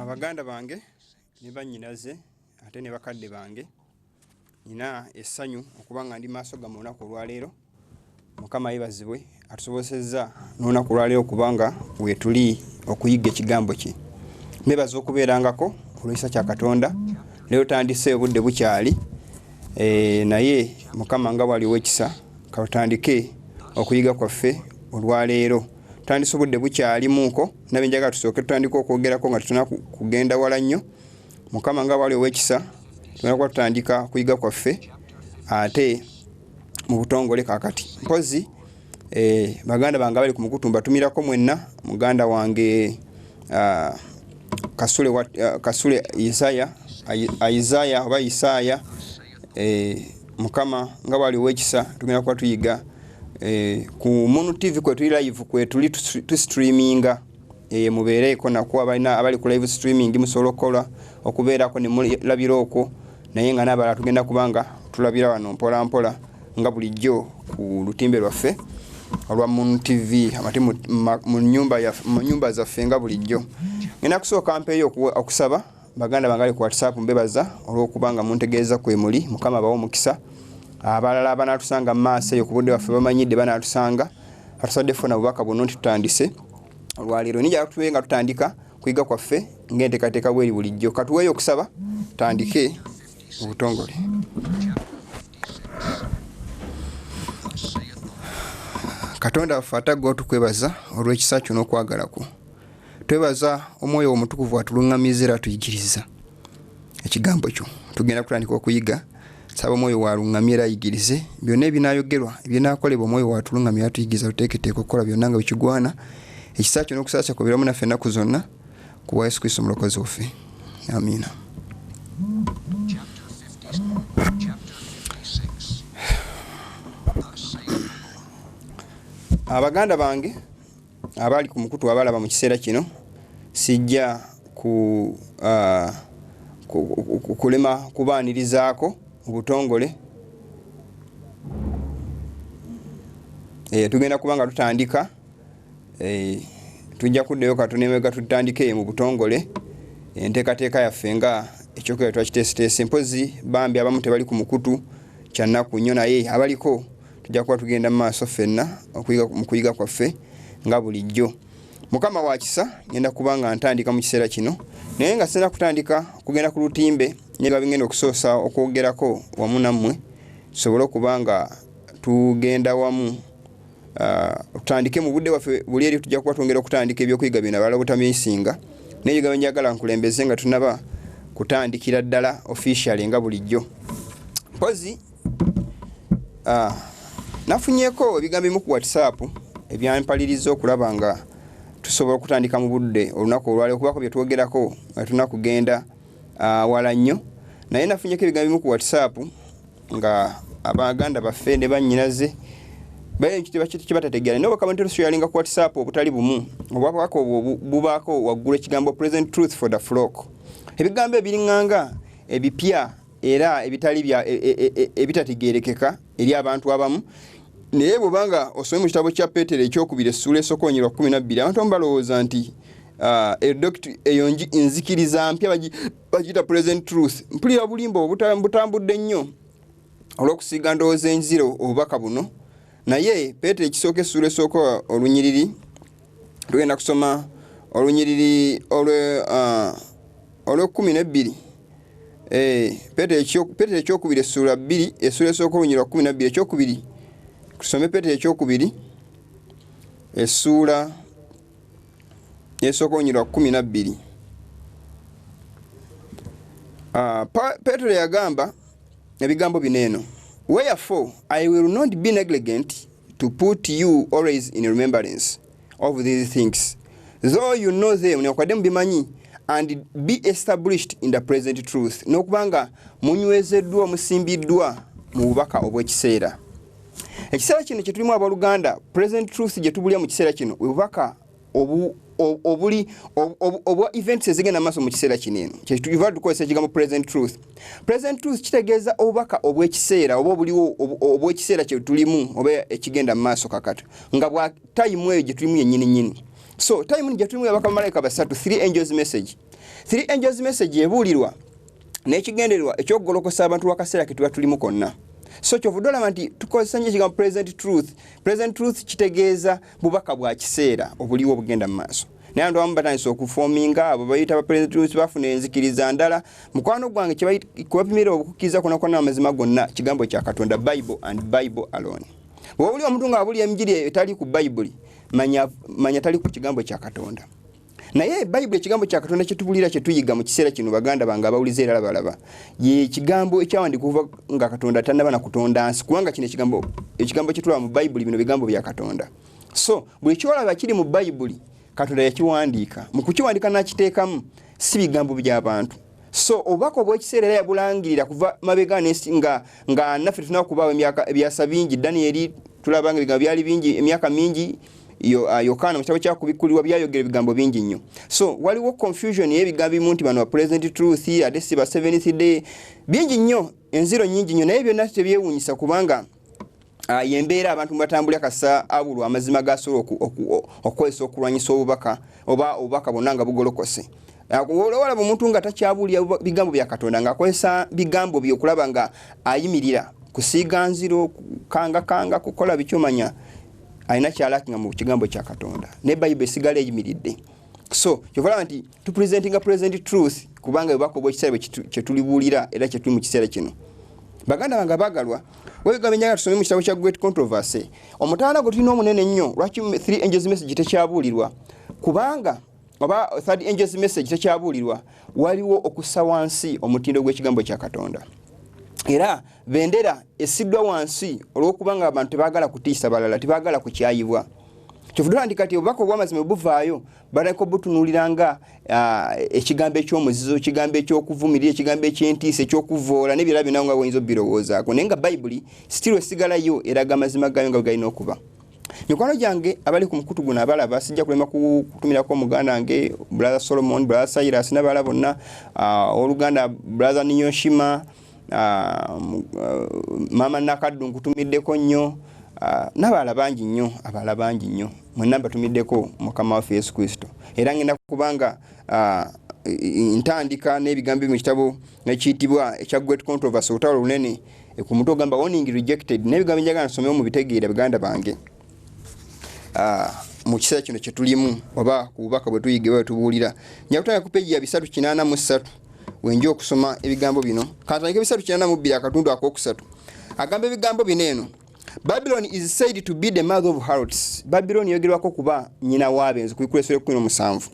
Baganda bange ne bannyinaze ate ne bakadde bange, nina essanyu okuba nga ndi maaso gammwe olunaku olwaleero. Mukama yebazibwe atusobosezza n'olunaku olwaleero okuba nga weetuli okuyiga ekigambo kye. Mbebaza okubeerangako olw'ekisa kya Katonda. Leero tandise obudde bukyali, naye Mukama nga bw'ali ow'ekisa, katutandike okuyiga kwaffe olwaleero. Tutandise obudde bukyalimuuko, nabe njagala tusooke tutandike okwogerako nga tetuna kugenda wala nnyo. Mukama nga bw'ali ow'ekisa, tugenda kuba tutandika okuyiga kwaffe ate mu butongole kaakati. Mpozi baganda bange abali ku mukutu mbatumirako mwenna, muganda wange Kasule Isaya, Isaya oba Isaaya, Mukama nga bw'ali ow'ekisa, tugenda kuba tuyiga ku Moon TV kwe tuli live, kwe tuli tustreaminga. Mubeereeko nako abalina abali ku live streaming musobola okukola okubeerako ne mulabira okwo, naye nga n'abalala tugenda kuba nga tulabira wano mpola mpola nga bulijjo ku lutimbe lwaffe olwa Moon TV amate mu nyumba zaffe nga bulijjo. Ngenda kusooka mpeeyo okusaba baganda bange abali ku WhatsApp, mbebaza olw'okuba nga muntegeeza kwe muli. Mukama abawe omukisa. Abalala abanaatusanga mu maaso eyo ku budde bwaffe bamanyidde banaatusanga, atusadde fona bubaka buno nti tutandise olwaleero. Nijala tube nga tutandika kuyiga kwaffe ng'enteekateeka bweri bulijjo. Katuweeyo okusaba tutandike mu butongole. Katonda waffe ataggwa, tukwebaza olw'ekisa kyo n'okwagala kwo. Twebaza omwoyo omutukuvu atuluŋŋamiza era atuyigiriza ekigambo kyo. Tugenda kutandika okuyiga. Saba omwoyo waluŋŋamye era ayigirize byonna ebinaayogerwa, ebinaakolebwa. Omwoyo watuluŋŋamye atuyigiriza, tuteeketeeka okukola byonna nga bwekigwana. Ekisa kyo n'okusaasira kubiramu naffe ennaku zonna, ku bwa Yesu Kristo omulokozi waffe, amiina. Abaganda bange abali ku mukutu abalaba mu kiseera kino, sijja kulema kubaanirizaako mu butongole. Tugenda kuba nga tutandika, tujja kuddayo katono emabega tutandike mu butongole enteekateeka yaffe nga ekyokulya twakiteeseteese. Mpozi bambi abamu tebali ku mukutu, kyannaku nnyo, naye abaliko tujja kuba tugenda mu maaso ffenna mu kuyiga kwaffe nga bulijjo. Mukama wa kisa, ngenda kuba nga ntandika mu kiseera kino, naye nga sirina kutandika kugenda ku lutimbe ne bingenda okusoosa okwogerako wamu nammwe, tusobole okuba nga tugenda wamu. Tutandike mu budde bwaffe buli eri, tujja kuba twongera okutandika ebyokuyiga bino abalala obutamisinga. Naye ebigambo njagala nkulembeze nga tunaba kutandikira ddala officially nga bulijjo. Mpozi nafunyeeko ebigambo ebimu ku WhatsApp ebyampaliriza okulaba nga tusobola okutandika mu budde olunaku olwaleero, okubako bye twogerako nga tulina kugenda wala nnyo. Naye nafunyeeko ebigambo ebimu ku WhatsApp nga abaganda baffe ne bannyinaze kibatategeera, naye obakaba nti tusharinga ku WhatsApp obutali bumu. Obwabaka obwo bubaako waggulu ekigambo "Present truth for the flock", ebigambo ebiriŋŋanga ebipya era ebitali bya ebitategeerekeka eri abantu abamu. Naye bw'obanga osomye mu kitabo kya Peetero ekyokubiri essuula esooka olunyiriri 12, abantu abamu balowooza nti eyo nzikiriza mpya bagiyita present truth. Mpulira bulimba butambudde nnyo olw'okusiiga ndowooza enziro obubaka buno. Naye Peetero ekisooka essuula esooka olunyiriri, tugenda kusoma olunyiriri olw'e 12. Peetero ekyokubiri essuula 2, essuula esooka olunyiriri lwa 12. Ekyokubiri, tusome Peetero ekyokubiri essuula esooka olunyiriri lwa 12. Peetero yagamba ebigambo bino eno: "Wherefore I will not be negligent to put you always in remembrance of these things, though you know them," newankubadde mubimanyi, "and be established in the present truth," n'okuba nga munywezeddwa, musimbiddwa mu bubaka obw'ekiseera. Ekiseera kino kye tulimu, abooluganda, present truth gye tubulya mu kiseera kino bwe bubaka obuli obwa events ezigenda maaso mu kiseera kino eno, kyetuva tukozesa ekigambo present truth. Present truth kitegeeza obubaka obw'ekiseera oba obuliwo obw'ekiseera kye tulimu oba ekigenda mu maaso kakati, nga bwa tayimu eyo gye tulimu yennyini nnyini. So time gye tulimu yabaka bamalayika basatu, three angels message. Three angels message ebuulirwa n'ekigendererwa ekyokugolokosa abantu lwakaseera ke tuba tulimu konna. So kyovudde olaba nti tukozesa nnyo ekigambo present truth. Present truth kitegeeza bubaka bwa kiseera obuliwo obugenda mu maaso. Naye abantu abamu batandise okuforminga abo bayita ba present truth, bafuna enzikiriza ndala. Mukwano gwange, kubapimira okukkiriza kwonna kwonna, amazima gonna, kigambo kya Katonda, Bible and Bible alone. Bw'oba oli omuntu nga abuli enjiri etali ku Bayibuli, manya, manya tali ku kigambo kya Katonda. Naye Bayibuli, ekigambo kya Katonda kyetubulira, kyetuyiga mu kiseera kino, baganda bange abawuliza era balaba, ye kigambo ekyawandiikwa okuva nga Katonda tannaba na kutonda nsi, kubanga kino ekigambo kyetulaba mu Bayibuli, bino bigambo bya Katonda. So buli kyolaba kiri mu Bayibuli, Katonda yakiwandiika. Mu kukiwandiika n'akiteekamu, si bigambo by'abantu. So obubaka obw'ekiseera era yabulangirira kuva mabega n'ensi nga naffe tulina okubaawo emyaka ebyasa bingi. Daniyeri tulaba nga ebigambo byali bingi emyaka mingi. Yokaana mu kitabo kyakubikkulirwa byayogera ebigambo bingi nnyo. So waliwo confusion y'ebigambo bimu nti bano ba present truth, ate si ba Seventh Day. Bingi nnyo, enziro nnyingi nnyo, naye byonna tebyewuunyisa kubanga yembeera abantu mwebatambulira. Kasa abulwa amazima gasobola okukozesa okulwanyisa obubaka oba obubaka bwonna nga bugolokose. Olaba omuntu nga takyabuulira bigambo bya Katonda, ng'akozesa bigambo bye okulaba nga ayimirira kusiiga nziro, kukangakanga, kukola bikyomanya alina kyalackinga mu kigambo kya Katonda, ne Bayibuli esigala eyimiridde. So kyova olaba nti tupresentinga present truth, kubanga bubaka obw'ekiseera bwe kyetulibuulira era kyetuli mu kiseera kino. Baganda bange abagalwa, webigambo enjaga tusome mu kitabo kya Great Controversy. Omutawaana gwe tulina omunene ennyo, lwaki three angels message tekyabuulirwa? Kubanga oba third angels message tekyabuulirwa, waliwo okussa wansi omutindo gw'ekigambo kya Katonda, era bendera esiddwa wansi olw'okubanga abantu tebaagala kutiisa balala, tebaagala kukyayibwa. Kyovudde nti kati obubaka obw'amazima bwe buvaayo, baleka obutunuulira nga ekigambo ekyomuzizo, ekigambo ekyokuvumirira, ekigambo ekyentiisa, ekyokuvoola n'ebirala byonna nga bwoyinza obirowoozaako. Naye nga Bayibuli still esigalayo eraga amazima gayo nga bwe galina okuba. Mikwano gyange abali ku mukutu guno abalaba, sijja kulema kutumirako omuganda wange Brother Solomon, Brother Cyrus n'abalala bonna, oluganda Brother Niyoshima, Mama Nakaddu, nkutumiddeko nnyo, n'abalala bangi nnyo, abalala bangi nnyo, mwenna mbatumiddeko Mukama waffe Yesu Kristo. Era ngenda kubanga ntandika n'ebigambo mu kitabo ekiyitibwa ekya Great Controversy, olutalo lunene, ku mutwe ogamba "Warning Rejected", n'ebigambo njagala nsomewo mubitegeera, baganda bange, mu kiseera kino kyetulimu oba ku bubaka bwe tuyiga bwe tubuulira. Nja kutandika ku peji ya 383 wenja okusoma ebigambo bino. Kantandika 382, akatundu akokusatu. Agamba ebigambo bino eno: "Babylon is said to be the mother of harlots." Babylon yogerwako kuba nyina w'abenzi ku bikulu 17.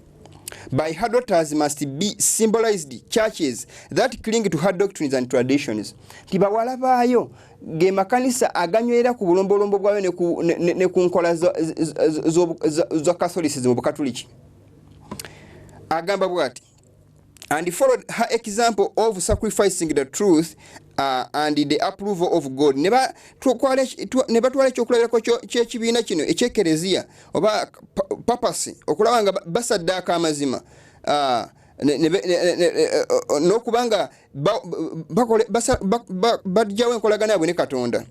"By her daughters must be symbolized churches that cling to her doctrines and traditions." Nti bawala baayo ge makanisa aganywera ku bulombolombo bwayo ne ku nkola za Catholicism, obukatuliki. Agamba bwati: "And followed her example of sacrificing the truth and the approval of God." Ne batwala ekyokulabirako ky'ekibiina kino ekyekereziya oba papacy, okulaba nga basaddaaka amazima, n'okuba nga bajjawo enkolagana yabwe ne Katonda,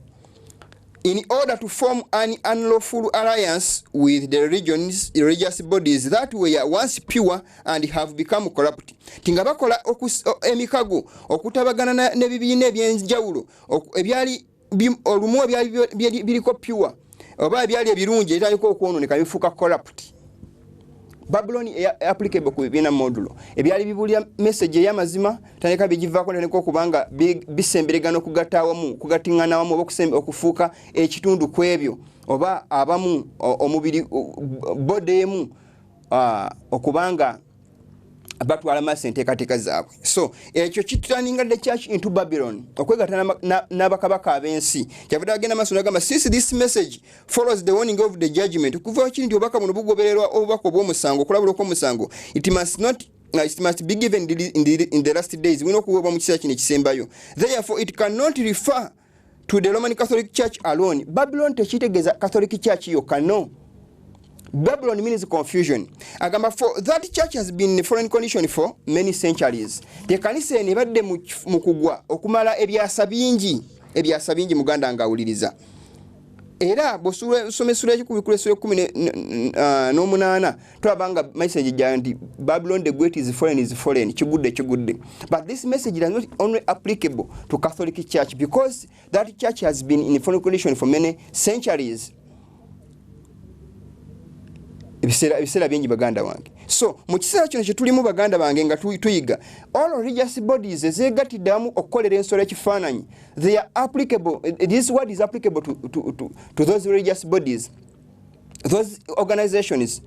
"in order to form an unlawful alliance with the religions, religious bodies that were once pure and have become corrupt." Ti nga bakola emikago okutabagana n'ebibiina ebyenjawulo ebyali olumu ebyali biriko pure oba ebyali ebirungi, etandika okwononeka, bifuuka corrupt. Babylon applicable ku bibiina modulo ebyali bibulira message ey'amazima, tandika bigivaako, tandika okubanga bisemberegana okugatta awamu, okugattiŋŋana awamu, oba okufuuka ekitundu ku ebyo oba abamu omubiri, body emu, okubanga batwala maaso enteekateeka zaabwe. So ekyo kiturninga the church into Babylon, okwegatta n'abakabaka ab'ensi. Kyavudde agenda maaso nagamba, "Since this message follows the warning of the judgment," okuva kiri nti obubaka buno bugobererwa obubaka obw'omusango, okulabula okw'omusango, it must not it must be given in the last days," bulina okuweebwa mu kiseera kino ekisembayo. "Therefore it cannot refer to the Roman Catholic Church alone." Babylon tekitegeeza Catholic Church yokka, no. Babylon means confusion. Agamba, "For that church has been in a fallen condition for many centuries." Tekanisa eno ebadde mu kugwa okumala ebyasa bingi, ebyasa bingi. Muganda nga awuliriza, Era bw'osoma essula ekikubikula, essula 18, tulaba nga message gya nti "Babylon the Great is fallen, is fallen," kigudde, kigudde. But this message is not only applicable to Catholic Church, because that church has been in fallen condition for many centuries, ebiseera bingi, baganda bange. So mu kiseera kino kyetulimu, baganda bange, nga tuyiga, all religious bodies ezegattidde wamu okukolera ensolo ekifaananyi, they are applicable. This word is applicable to those religious bodies, those organizations,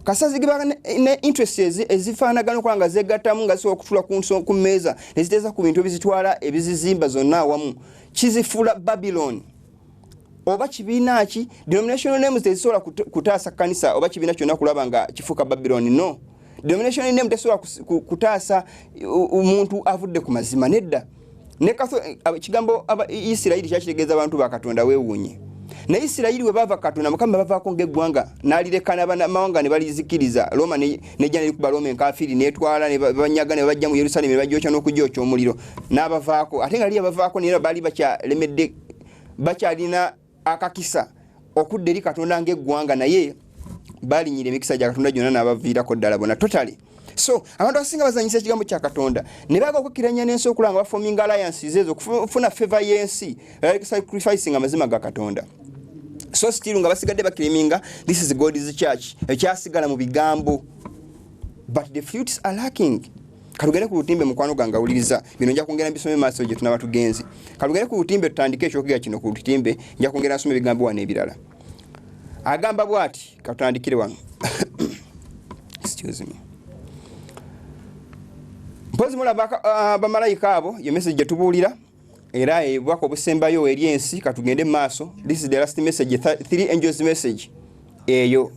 kasazigiba ne interest ezifaanagana okuba nga zegattamu, nga zisobola okutula ku mmeeza neziteesa ku bintu ebizitwala, ebizizimba zonna awamu, kizifuula Babylon oba kibiina ki. Denominational names tezisobola kutaasa kanisa oba kibiina kyonna kulaba nga kifuuka Babylon. No denominational name tesobola kutaasa omuntu avudde ku mazima, nedda. Ne kigambo Isirayiri kyakitegeeza abantu ba Katonda. Weewuunye, naye Isirayiri we bava Katonda, Mukama bavaako ngaeggwanga n'alireka n'amawanga ne balizikiriza. Roma nejja nerikuba Roma enkafiri, netwala ne banyaga ne bajja mu Yerusalemu ne bajokya n'okujokya omuliro n'abavaako. Ate nga liri abavaako, naye baali bakyalemedde, bakyalina akakisa okudda eri Katonda ng'eggwanga, naye balinyira emikisa gya Katonda gyonna n'abaviirako ddala bona totally. So abantu abasinga bazanyisa ekigambo kya Katonda ne baga okwekkiranya n'ensi, okulaba nga baforminga alliances ezo okufuna favor y'ensi, sacrificing amazima ga Katonda. So still nga basigadde baclaiminga this is God's church, ekyasigala mu bigambo, but the fruits are lacking. Katugende ku lutimbe. Mukwano gwange awuliriza bino, nja kwongera mbisome maaso gye tunaba tugenze. Katugende ku lutimbe, tutandike ekyokuyiga kino ku lutimbe. Nja kwongera nsoma ebigambo wano ebirala. Agamba bw'ati, katutandikire wano, excuse me. Mpozi mulaba bamalayika abo, ye message gyetubuulira era ebubaka obusembayo eri ensi. Katugende mu maaso. This is the last message, three angels message, eyo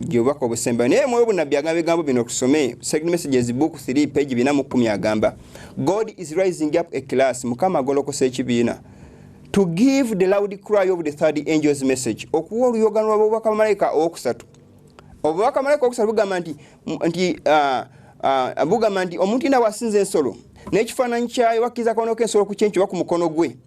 gyobubaka obusembayo. Naye mwoyo bunabbi agamba ebigambo bino, tusome Second Messages, book 3, page 410. Agamba, "God is rising up a class," Mukama agolokosa ekibiina, "to give the loud cry of the third angel's message," okuwa oluyogano lw'obubaka bamalayika owokusatu. Obubaka malayika owokusatu bugamba nti omuntu yina bwasinza ensolo n'ekifaananyi kyayo, bakkiriza akabonero k'ensolo ku kyenki oba ku mukono gwe.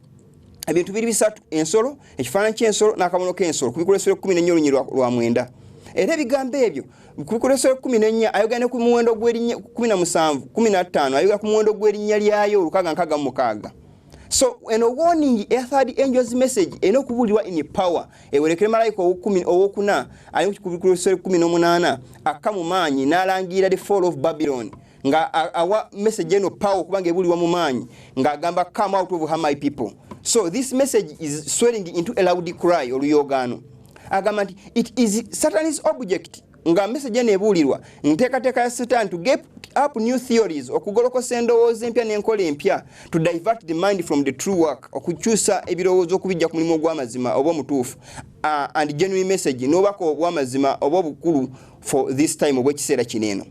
Ebintu biri bisatu: ensolo, ekifaananyi ky'ensolo n'akabonero k'ensolo. Kubikula esolo 14 olunyi lwa 9. Era ebigambo ebyo, kubikula esolo 14, ayogera ne ku muwendo gw'erinnya 17, 15, ayogera ku muwendo gw'erinnya lyayo, 666. So eno warning eya third angel's message erina okubuulirwa in power, ewerekere malayika owokuna ali kubikula esolo 18, akka mu maanyi n'alangira the fall of Babylon, nga awa message eno power kubanga ebuulirwa mu maanyi, ng'agamba, "Come out of her, my people." So this message is swelling into a loud cry, oluyogaano. Agamba nti it is Satan's object, nga message eno ebuulirwa, nteekateeka ya Satan, to get up new theories, okugolokosa endowooza empya n'enkola empya, to divert the mind from the true work, okukyusa ebirowoozo okubijja ku mulimu ogw'amazima oba omutuufu, and genuine message, n'obubaka obw'amazima oba obukulu for this time, obw'ekiseera kino. Eno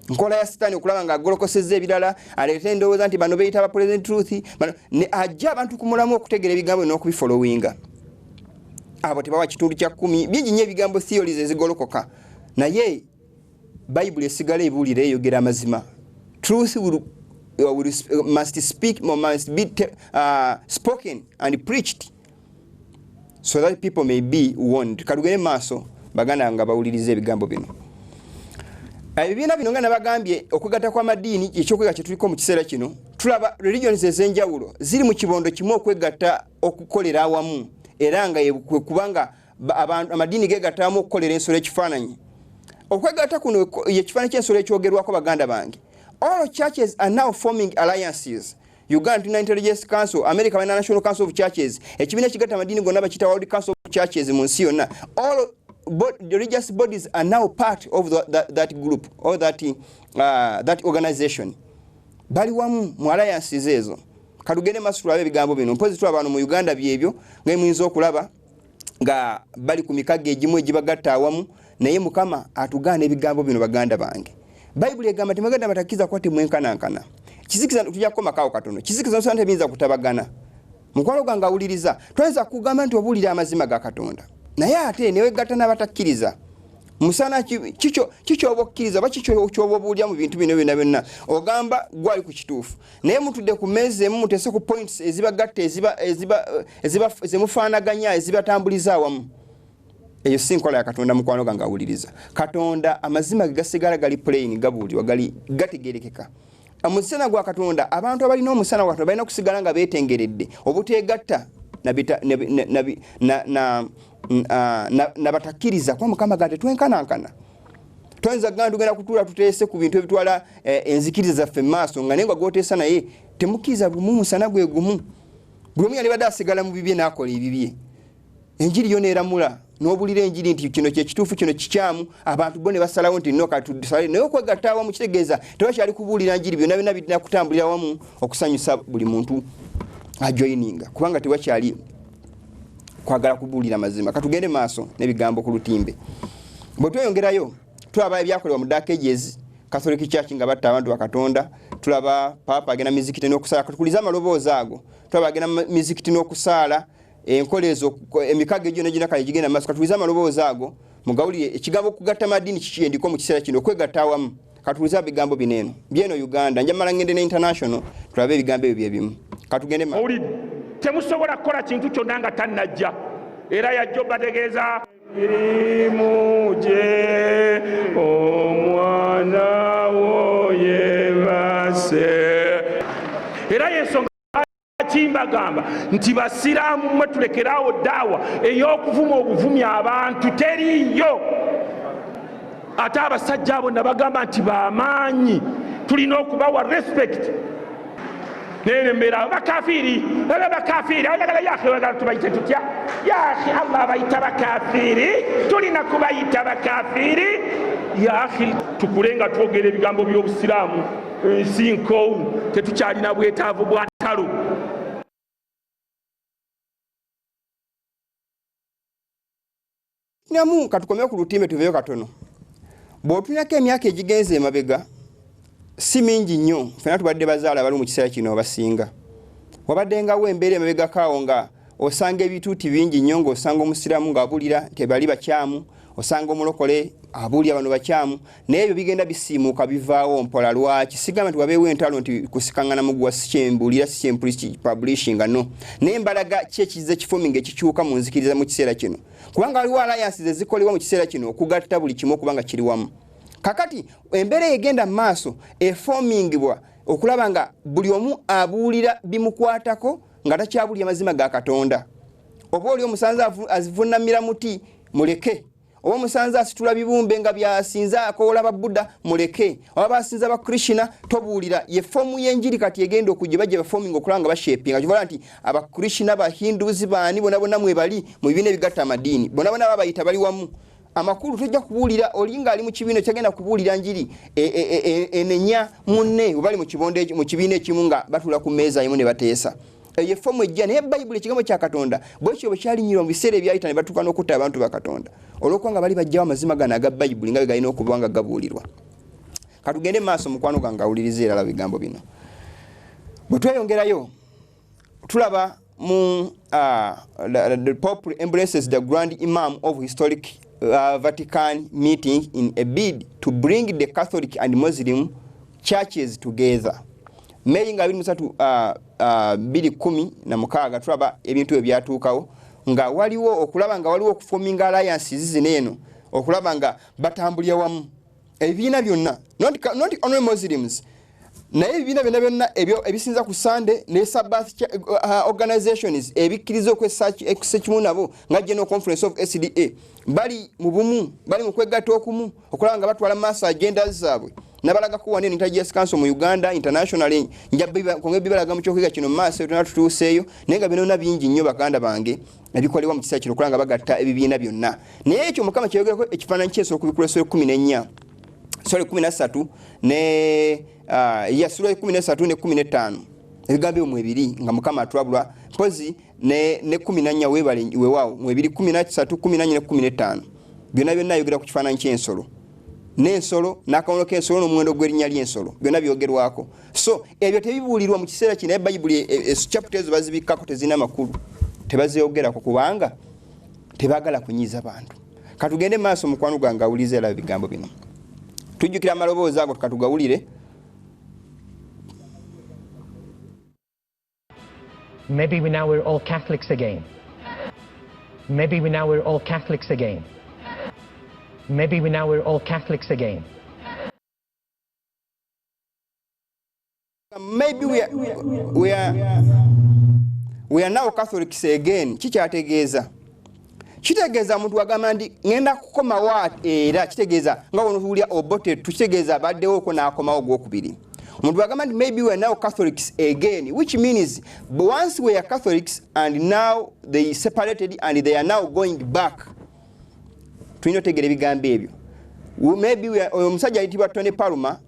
nkola ya Sitaani okulaba nga agolokosezza ebirala, aleeta endowooza nti bano beyita ba present truth bano, ne ajja abantu ku mulamu okutegeera ebigambo n'okubifollowinga. Abo tebawa kitundu kya 10. Bingi nnyo ebigambo, theories ezigolokoka, naye Bayibuli esigala ebuulira, eyogera amazima. Truth will must speak, must be spoken and preached so that people may be warned. Katugende maaso, baganda nga bawuliriza ebigambo bino. Ebibiina bino, nga nabagambye, okwegatta kw'amadiini, ekyokwega kyetuliko mu kiseera kino. Tulaba religions ez'enjawulo ziri mu kibondo kimu okwegatta okukolera awamu, era nga kwe kubanga amadiini gegatta awamu okukolera ensolo ekifaananyi. Okwegatta kuno yekifaananyi ky'ensolo ekyogerwako. Baganda bange, all churches are now forming alliances. Uganda tulina Intelligence Council, America balina National Council of Churches, ekibiina ekigatta amadiini gonna bakiyita World Council of Churches mu nsi yonna. All religious bodies are now part of that group or that organization. Bali wamu mu alliances ezo. Katugende maaso tulabe ebigambo bino. Mpozi tulaba wano mu Uganda byebyo nga muyinza okulaba nga bali ku mikago egimu egibagatta awamu, naye Mukama atugaana ebigambo bino. Baganda bange, Bayibuli egamba nti mweganda batakkiriza kuba temwenkanankana. Kizikiza, tujja kukomakawo katono, kizikiza nosana tebiyinza kutabagana. Mukwano gwange awuliriza, toyinza kugamba nti obuulira amazima ga Katonda naye ate newegatta n'abatakkiriza. Musana kikyoba okkiriza oba kikyoba obuulya mu bintu bino byonna byonna, ogamba gwali ku kituufu, naye mutudde ku mmeeza emu, muteese ku points ezibagatta, zemufaanaganya, ezibatambuliza awamu. Eyo si nkola ya Katonda. Mukwano gange awuliriza, Katonda amazima ge gasigala gali plain, gabuulirwa, gali gategerekeka. Omusana gwa Katonda, abantu abalina omusana gwa Katonda balina okusigala nga beetengeredde obuteegatta nabatakkiriza, kuba Mukama ga tetwenkanankana. Toyinza kugamba tugenda kutuula tuteese ku bintu ebitwala enzikiriza zaffe mu maaso, nga naye nga gwoteesa naye temukkiriza gumu, musana gwe gumu. Buli omu yalibadde asigala mu bibye n'akola ebibye. Enjiri yo neeramula n'obulira enjiri nti kino kyekituufu, kino kikyamu, abantu bo ne basalawo nti no, katusale. Naye okwegatta awamu kitegeeza tebakyali kubuulira njiri, byonna byonna birina kutambulira wamu okusanyusa buli muntu ajoyininga, kubanga tewakyali kwagala kubuulira mazima. Katugende maaso n'ebigambo ku lutimbe. Bwe tweyongerayo, tulaba ebyakolebwa mu Dark Ages, Catholic Church nga batta abantu bakatonda. Tulaba Papa agenda mizikiti n'okusaala. Katukulize amaloboozi ago. Tulaba agenda mizikiti n'okusaala, enkola ezo, emikago egyo negina kale gigenda maaso. Katulize amaloboozi ago mugawulire ekigambo okugatta madiini kiki endiko mu kiseera kino, okwegatta awamu. Katulize ebigambo bino eno byeno Uganda, njamala ngende ne international, tulabe ebigambo ebyo byebimu. Katugende. Owulidde, temusobola kukola kintu kyonna nga tannajja, era yajja obategeeza mirimu gye. Omwana wo yebase, era yensonga kimbagamba nti basiraamu mmwe tulekeraawo daawa ey'okuvuma obuvumi abantu, teriiyo. Ate abasajja abo nabagamba nti bamaanyi, tulina okubawa respect. Naye nembeera bakafiiri, babe bakafiiri, ayagala yahi, oyagala tubayite tutya? Yahi, Allah abayita bakafiiri, tulina kubayita bakafiiri. Yahi, tukule nga twogera ebigambo by'obusiraamu. Ensi nkoowu, tetukyalina bwetaavu bwa ntalo. Namu katukome ku lutimbe, tuveyo katono. Bw'otunako emyaka egigenze emabega, si mingi nnyo, fena tubadde bazaala bali mu kiseera kino abasinga, wabaddengawo embeera emabegako awo nga osanga ebituuti bingi nnyo, ng'osanga omusiraamu ng'abuulira nti bali bakyamu, osanga omulokole abuulira bano bakyamu. Naye ebyo bigenda bisiimuuka, bivaawo mpola. Lwaki sigamba nti wabeewo entalo, nti kusikaŋŋana muguwa? Si kyembuulira, si kyempublishinga, no. Naye mbalaga ki ekiza ekifumi nga ekikyuka mu nzikiriza mu kiseera kino, kubanga waliwo alliances ezikolebwa mu kiseera kino okugatta buli kimu okuba nga kiri wamu. Kakati embeera egenda mu maaso efomingibwa okulaba nga buli omu abuulira bimukwatako, nga takyabulira mazima ga Katonda. Oba oli omusanze azivunamira muti, muleke. Oba omusanze asitula bibumbe nga byasinza, akoola ba Buddha, muleke. Oba basinza ba Krishna, tobuulira. Ye form y'enjiri kati egenda okujja, bajja bafominga okulaba nga bashepinga. Kivola nti Abakrishna, Bahindus, baani bona bona mwebali mu bibiina ebigatta amadiini, bona bona babayita bali wamu. Amakulu, tojja kubuulira oli ng'ali mu kibiina kyagenda kubuulira njiri enenya munne, webali mu kibondo, mu kibiina ekimu, nga batuula ku mmeeza emu ne bateesa. Eyo efomu ejja. Naye Bayibuli, ekigambo kya Katonda, bwekyo bwe kyalinyirwa mu biseera ebyayita ne batuuka n'okutta abantu ba Katonda olw'okuba nga bali bajjawo amazima gano aga Bayibuli nga bwe galina okuba nga gabuulirwa. Katugende maaso. Mukwano gange awuliriza, erala bigambo bino. Bwe tweyongerayo, tulaba mu the Pope embraces the Grand Imam of historic Vatican meeting in a bid to bring the Catholic and Muslim churches together. May nga 23 2016, tulaba ebintu ebyo byatuukawo nga waliwo okulaba nga waliwo okufominga alliances zino eno, okulaba nga batambulira wamu ebibiina byonna, not only Muslims, naye ebibiina byonna byonna ebyo ebisinza ku Sunday ne Sabbath organizations ebikkiriza okwessa ekimu nabo nga General Conference of SDA, bali mu bumu, bali mu kwegatta okumu okulaba nga batwala maaso agendas zaabwe. Nabalagako wano Interreligious Council mu Uganda, internationally, njakonge bibalaga mu kyokwiga kino mu maaso tuna tutuuseeyo. Naye nga byonna bingi nnyo, baganda bange, ebikolebwa mu kiseera kino okulaba nga bagatta ebibiina byonna. Naye ekyo Mukama kyeyogerako, ekifaananyi kyensolo kubikula essula 14, sorry, 13 ne ya sula 13 ne 15, ebigambo ebyo mwebiri nga Mukama atwabulwa mpozi ne 14. Webale, wewaawo, mwebiri 13, 14 ne 15, byonna byonna ayogera ku kifaananyi ky'ensolo n'ensolo n'akawuno k'ensolo n'omuwendo gw'erinnya ly'ensolo, byonna byogerwako. So ebyo tebibuulirwa mu kiseera kino, naye Bayibuli chapter ezo bazibikkako, tezirina makulu, tebazeyogerako kubanga tebaagala kunyiiza bantu. Katugende maaso, mukwano gwange awuliza era ebigambo bino. Tujjukira amaloboozi ago, katugawulire. Maybe we now we're all Catholics again. Maybe we now we're all Catholics again. Maybe we now we're all Catholics again. Maybe we are now Catholics again. Kikyategeeza, kitegeeza omuntu agamba nti ŋŋenda kukomawo, era kitegeeza nga wonotuwulira Obote, tukitegeeza abaddewooko n'akomawo ogwokubiri. Omuntu agamba nti maybe we are now Catholics again, which means once we are Catholics and now they separated and they are now going back. Tulina otegeera ebigambo ebyo. Maybe oyo omusajja ayitibwa Tony Palmer,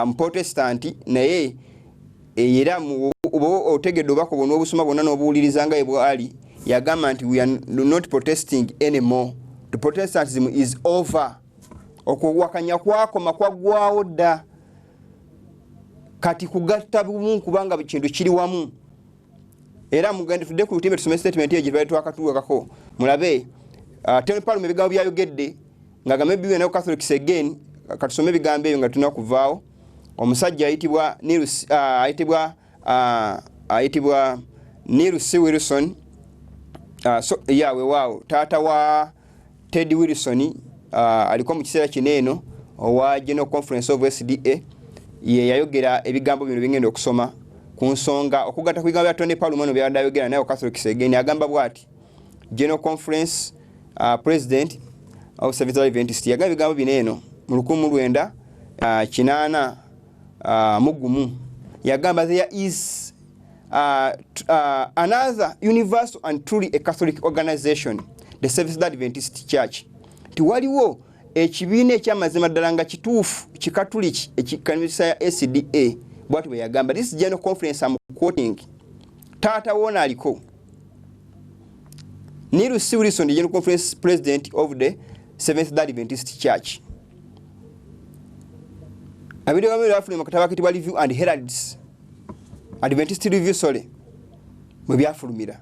Muprotestant, naye era oba otegedde obubaka obwo n'obusoma bwonna n'obuwuliriza nga bwali, yagamba nti we are not protesting anymore, the Protestantism is over. Okuwakanya kwakoma, kwaggwawo dda, kati kugatta bumu kubanga kintu kiri wamu. Era mugende tudde ku lutimbe tusome statement eyo gye twali twakatuukako, mulabe Tony Palmer ebigambo byayogedde nga gambe maybe we are now Catholics again. Katusome ebigambo ebyo nga tulina kuvaawo. Omusajja ayitibwa Neil, ayitibwa Neil C Wilson, so, ya weewaawo taata wa Ted Wilson, aliko mu kiseera kino eno owa General Conference of SDA, ye yayogera ebigambo bino bingenda okusoma ku nsonga okugatta ku bigambo bya Tony Palmer no byabadde ayogera naye Catholics again. Agamba bw'ati, General Conference President of Seventh Adventist, yagamba ebigambo bino eno mu 1981 mu gumu. Yagamba there is another universal and truly a Catholic organization, the Seventh Adventist Church. Ti waliwo ekibiina ekyamazima ddala nga kituufu kikatuliki, ekikanisa ya SDA. Bwati bwe yagamba. This General Conference am quoting, taata woona aliko Neil C Wilson, the General Conference President of the Seventh Adventist Church. Abiri byafuluma mu katabo akitibwa Review and Heralds, Adventist Review, sorry, mwe byafulumira.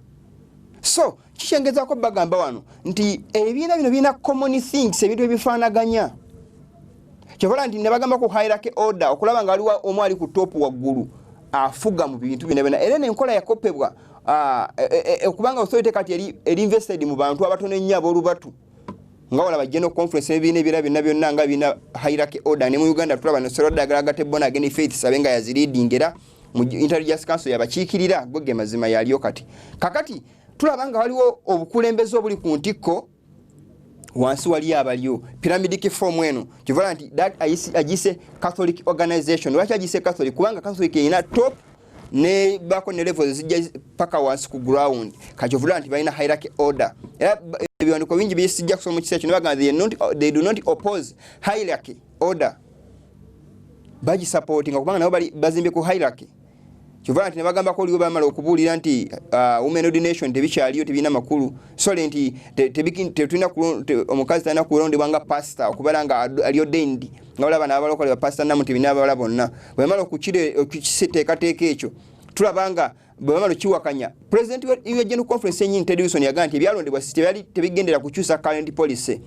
So kikyengezaako bagamba wano nti ebibiina bino birina common things, ebintu ebifaanaganya. Kyokola nti nebagamba ku hierarchy order, okulaba nga waliwo omu ali ku top waggulu afuga mu bintu byonna byonna. Era nenkola yakopebwa okubanga authority kati eri invested mu bantu abatono ennyo ab'olubatu, nga walaba General Conference n'ebibiina ebirala byonna byonna nga birina hierarchy order. Ne mu Uganda tulaba noserodagala born again faiths abe nga yazileading, era mu Interreligious Council yabakiikirira. Gwe ge mazima yaliyo kati. Kakati tulaba nga waliwo obukulembeze obuli ku ntikko, wansi wali abaliyo pyramidic form eno. Kivala nti that agise Catholic organization. Lwaki agise Catholic? Kubanga Catholic erina top ne bako ne levels zijja paka wansi ku ground. Kati ovula nti balina hierarchy order. Era ebiwandiiko bingi byesijja kusoma mu kiseera kino bagamba they do not oppose hierarchy order, bagisupportinga kubanga nabo bazimbye ku hierarchy. Kyova nti nebagambako oliwo bamala okubuulira nti women ordination tebikyaliyo, tebirina makulu, sole nti tetulina omukazi talina kulondebwa nga pastor okubeera nga ali ordained, nga balaba n'abalokole bapasita namu tebina abawala bonna. Bwe bamala okukiteekateeka ekyo, tulaba nga bwe bamala okiwakanya, President wa General Conference enyini Ted Wilson yagamba nti ebyalondebwa si tebyali tebigendera kukyusa current policy.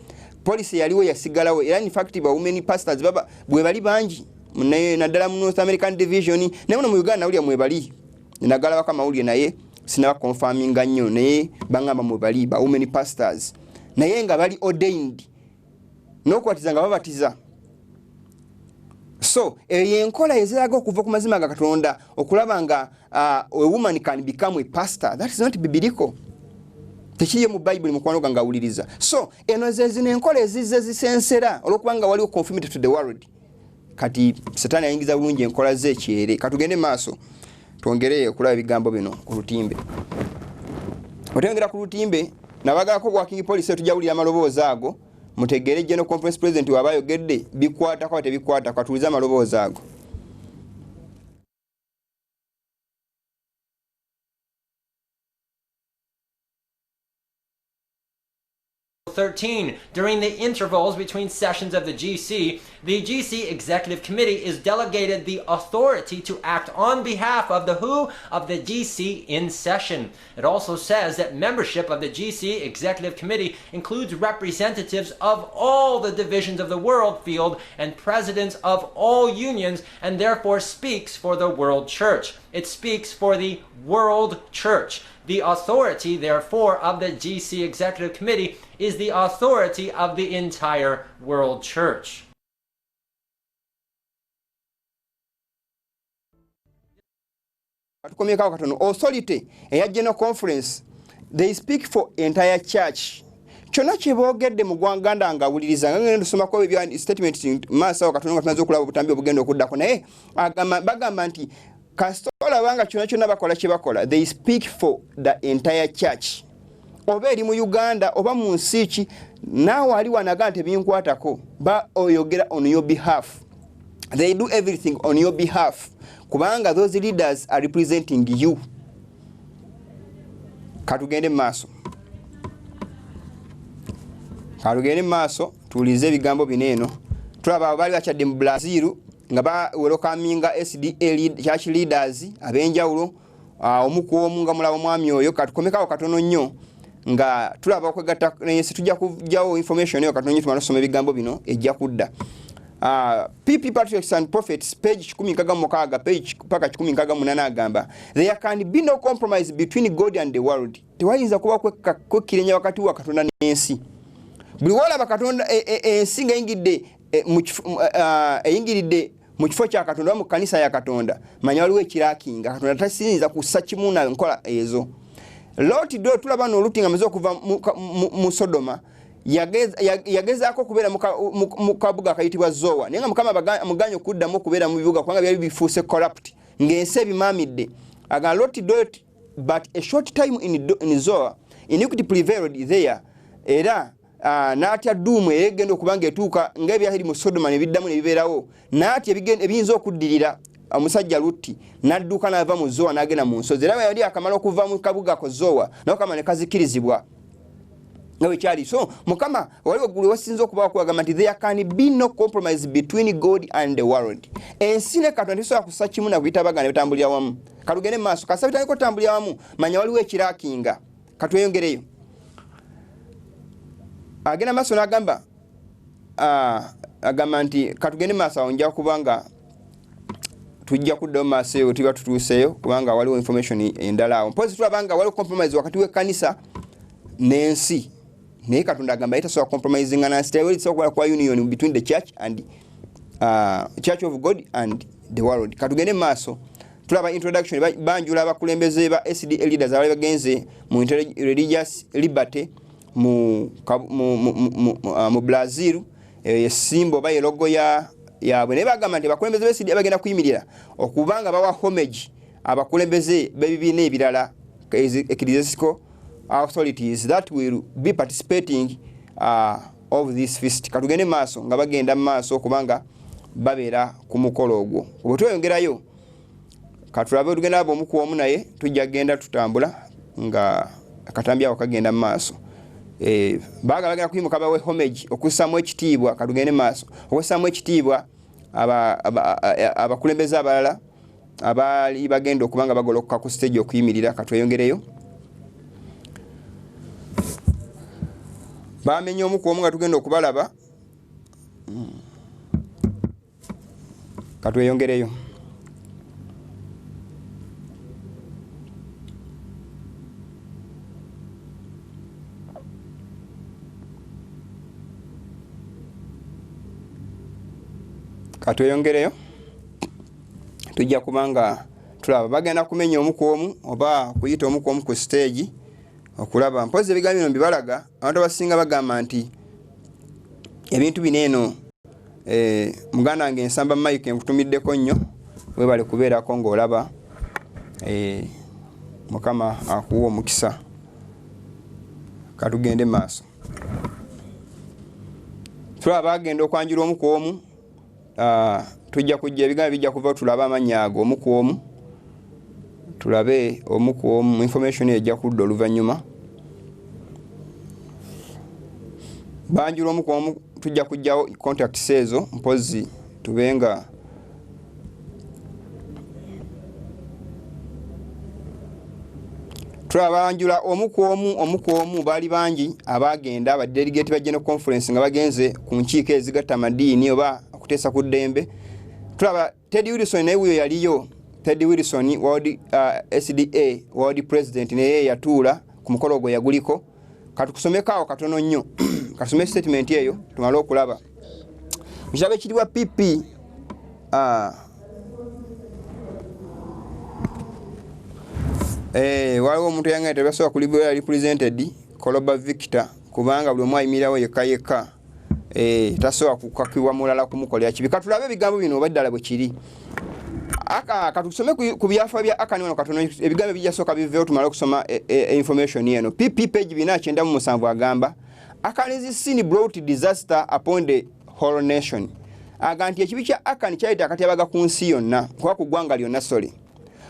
Policy yaliwo yasigalawo. Era in fact ba women pastors baba bwe bali bangi, naddala mu North American Division, naye muno mu Uganda nawulira mwebali, nagalabako amawulire naye sinaba confirminga nnyo, naye baŋŋamba mwebali ba women pastors, naye nga bali ordained n'okubatiza nga babatiza. So eyo yenkola eziraga okuva ku mazima ga Katonda, okulaba nga a woman can become a pastor. That is not biblical, tekiriyo mu Bayibuli, mukwano gange awuliriza. So eno ze zino enkola ezizze zisensera olwokubanga waliwo conformity to the world. Kati Setaani ayingiza bulungi enkola ze ekyere. Katugende maaso twongere okulaba ebigambo bino ku lutimbe. Otwongera ku lutimbe nabagalako working policy, tujawulira amaloboozi ago mutegere General Conference President waba ayogedde bikwatako aba tebikwatako. Katuulize amaloboozi ago. 13. During the intervals between sessions of the GC, the GC Executive Committee is delegated the authority to act on behalf of the WHO of the GC in session. It also says that membership of the GC Executive Committee includes representatives of all the divisions of the world field and presidents of all unions, and therefore speaks for the world church. It speaks for the world church. The authority, therefore, of the GC Executive Committee is the authority of the entire world church. Katukomyekawo katono. Authority eya General Conference, they speak for entire church. Kyonna kye boogedde mu gwanganda nga awuliriza nga ngenda tusomako ebya statement maaso awo katono nga tumaze okulaba obutambi obugenda okuddako, naye bagamba nti kasita olaba nga kyonna kyonna bakola kye bakola, they speak for the entire church. Oba eri mu Uganda oba mu nsi ki, naawe ali wanaga nti ebinkwatako, ba oyogera on your behalf. They do everything on your behalf, kubanga those leaders are representing you. Katugende mu maaso, katugende mu maaso tuwulirize ebigambo bino eno. Tulaba abo baali bakyadde mu Brazil nga ba welcominga SDA church leaders ab'enjawulo, omu ku omu nga mulaba omwami oyo. Katukomekawo katono nnyo nga tulaba okwegatta n'ensi. Tujja kujjawo information eyo katono nnyo tumale okusoma ebigambo bino, ejja kudda. PP Patriarchs and Prophets, page 166, page paka 168, agamba there can be no compromise between God and the world. Tewayinza kuba kwekkirenya wakati wa Katonda n'ensi. Buli w'olaba Katonda, ensi nga eyingiridde mu kifo kya Katonda oba mu kkanisa ya Katonda, manya waliwo ekirakinga. Katonda tasiyinza kussa kimu na nkola ezo. Lot do tulaba no Luti nga amaze okuva mu Sodoma, yagezaako okubeera mu kabuga akayitibwa Zoa, naye nga Mukama amuganye okuddamu okubeera mu bibuga kubanga byali bifuuse corrupt, ng'ensi ebimaamidde. Agamba Lot dwelt but a short time in Zoa, iniquity prevailed there. Era n'atya dduumu era egenda okuba ng'etuuka ng'ebyali mu Sodoma ne biddamu ne bibeerawo, n'atya ebiyinza okuddirira omusajja Lutti, n'adduka n'ava mu Zoa n'agenda mu nsozi. Era bwe yali akamala okuva mu kabuga ko Zoa, naye Mukama ne kazikirizibwa nga bwe kyali. So Mukama waliwo eggulu wasinze okubawo kwagamba nti there can be no compromise between God and the world. Ensi ne Katonda tesobola kussa kimu na kuyita baganda bitambulira wamu. Katugende mu maaso, kasita bitandika okutambulira wamu, manya waliwo ekirakinga. Katweyongereyo. Agenda maaso n'agamba, agamba nti katugende maaso awo, nja kuba nga tujja kuddayo maaso eyo tuba tutuuseeyo, kubanga waliwo information endala awo. Mpozi tulaba nga waliwo compromise wakati w'ekkanisa n'ensi, naye Katonda agamba ye tasobola compromisinga nansi. Tewali kuba union between the church and church of God and the world. Katugende maaso, tulaba introduction, banjula abakulembeze ba SDA leaders abali bagenze mu religious liberty mu Brazil. Esimba oba ye logo yaabwe, naye bagamba nti abakulembeze ba SDA bagenda kuyimirira okubanga bawa homage abakulembeze b'ebibiina ebirala, ecclesiastical authorities that will be participating of this feast. Katugende maaso nga bagenda mu maaso okubanga babeera ku mukolo ogwo. Bwe tweyongerayo katulabe tugenda abo omu ku omu, naye tujja kugenda tutambula nga akatambi ako kagenda mu maaso. Baagala bagenda kuyimuka bawe homage, okussaamu ekitiibwa. Katugende maaso okussaamu ekitiibwa abakulembeze abalala abaali bagenda okuba nga bagolokoka ku stage okuyimirira. Katweyongereyo. Bamenye omu ku omu nga tugenda okubalaba. Katweyongereyo. Katweyongereyo, tujja kuba nga tulaba bagenda kumenya omu ku omu oba kuyita omu ku omu ku stage okulaba. Mpozi ebigambo bino mbibalaga, abantu abasinga bagamba nti ebintu bino eno, muganda wange Nsamba Mike nkutumiddeko nnyo, webale kubeerako ng'olaba, Mukama akuwa omukisa. Katugende maaso, tulaba bagenda okwanjula omu ku omu. Tujja kujja ebigambo bijja kuva, tulabe amannya ago omu ku omu, tulabe omu ku omu. Information ejja kudda oluvannyuma. Banjula omu ku omu, tujja kujjawo contacts ezo mpozi tube nga tulabanjula omu ku omu, omu ku omu. Baali bangi abagenda, abadelegate ba General Conference nga bagenze ku nkiiko ezigatta amadiini oba okuteesa ku ddembe. Tulaba Ted Wilson, naye wuyo yaliyo. Ted Wilson, World, SDA World President, naye yatuula ku mukolo ogwo, yaguliko. Katukusomeko awo katono nnyo, katusome statement eyo tumale okulaba mu kitabo ekiriwa PP. Waliwo omuntu eyangambye tebasobola kulibeera represented Koloba Victor, kubanga buli omu ayimirirawo yekka yekka, tasobola kukakibwa mulala kumukolera kibi. Katulabe ebigambo bino oba ddala bwe kiri. Katusome ku byafa bya Akani wano katono, ebigambo ebijasooka biveewo tumale okusoma information eno. PP page 497 agamba, "Akan's sin brought disaster upon the whole nation." Aga nti ekibi kya Akani kyayita akatyabaga ku nsi yonna, kuba ku ggwanga lyonna, sorry.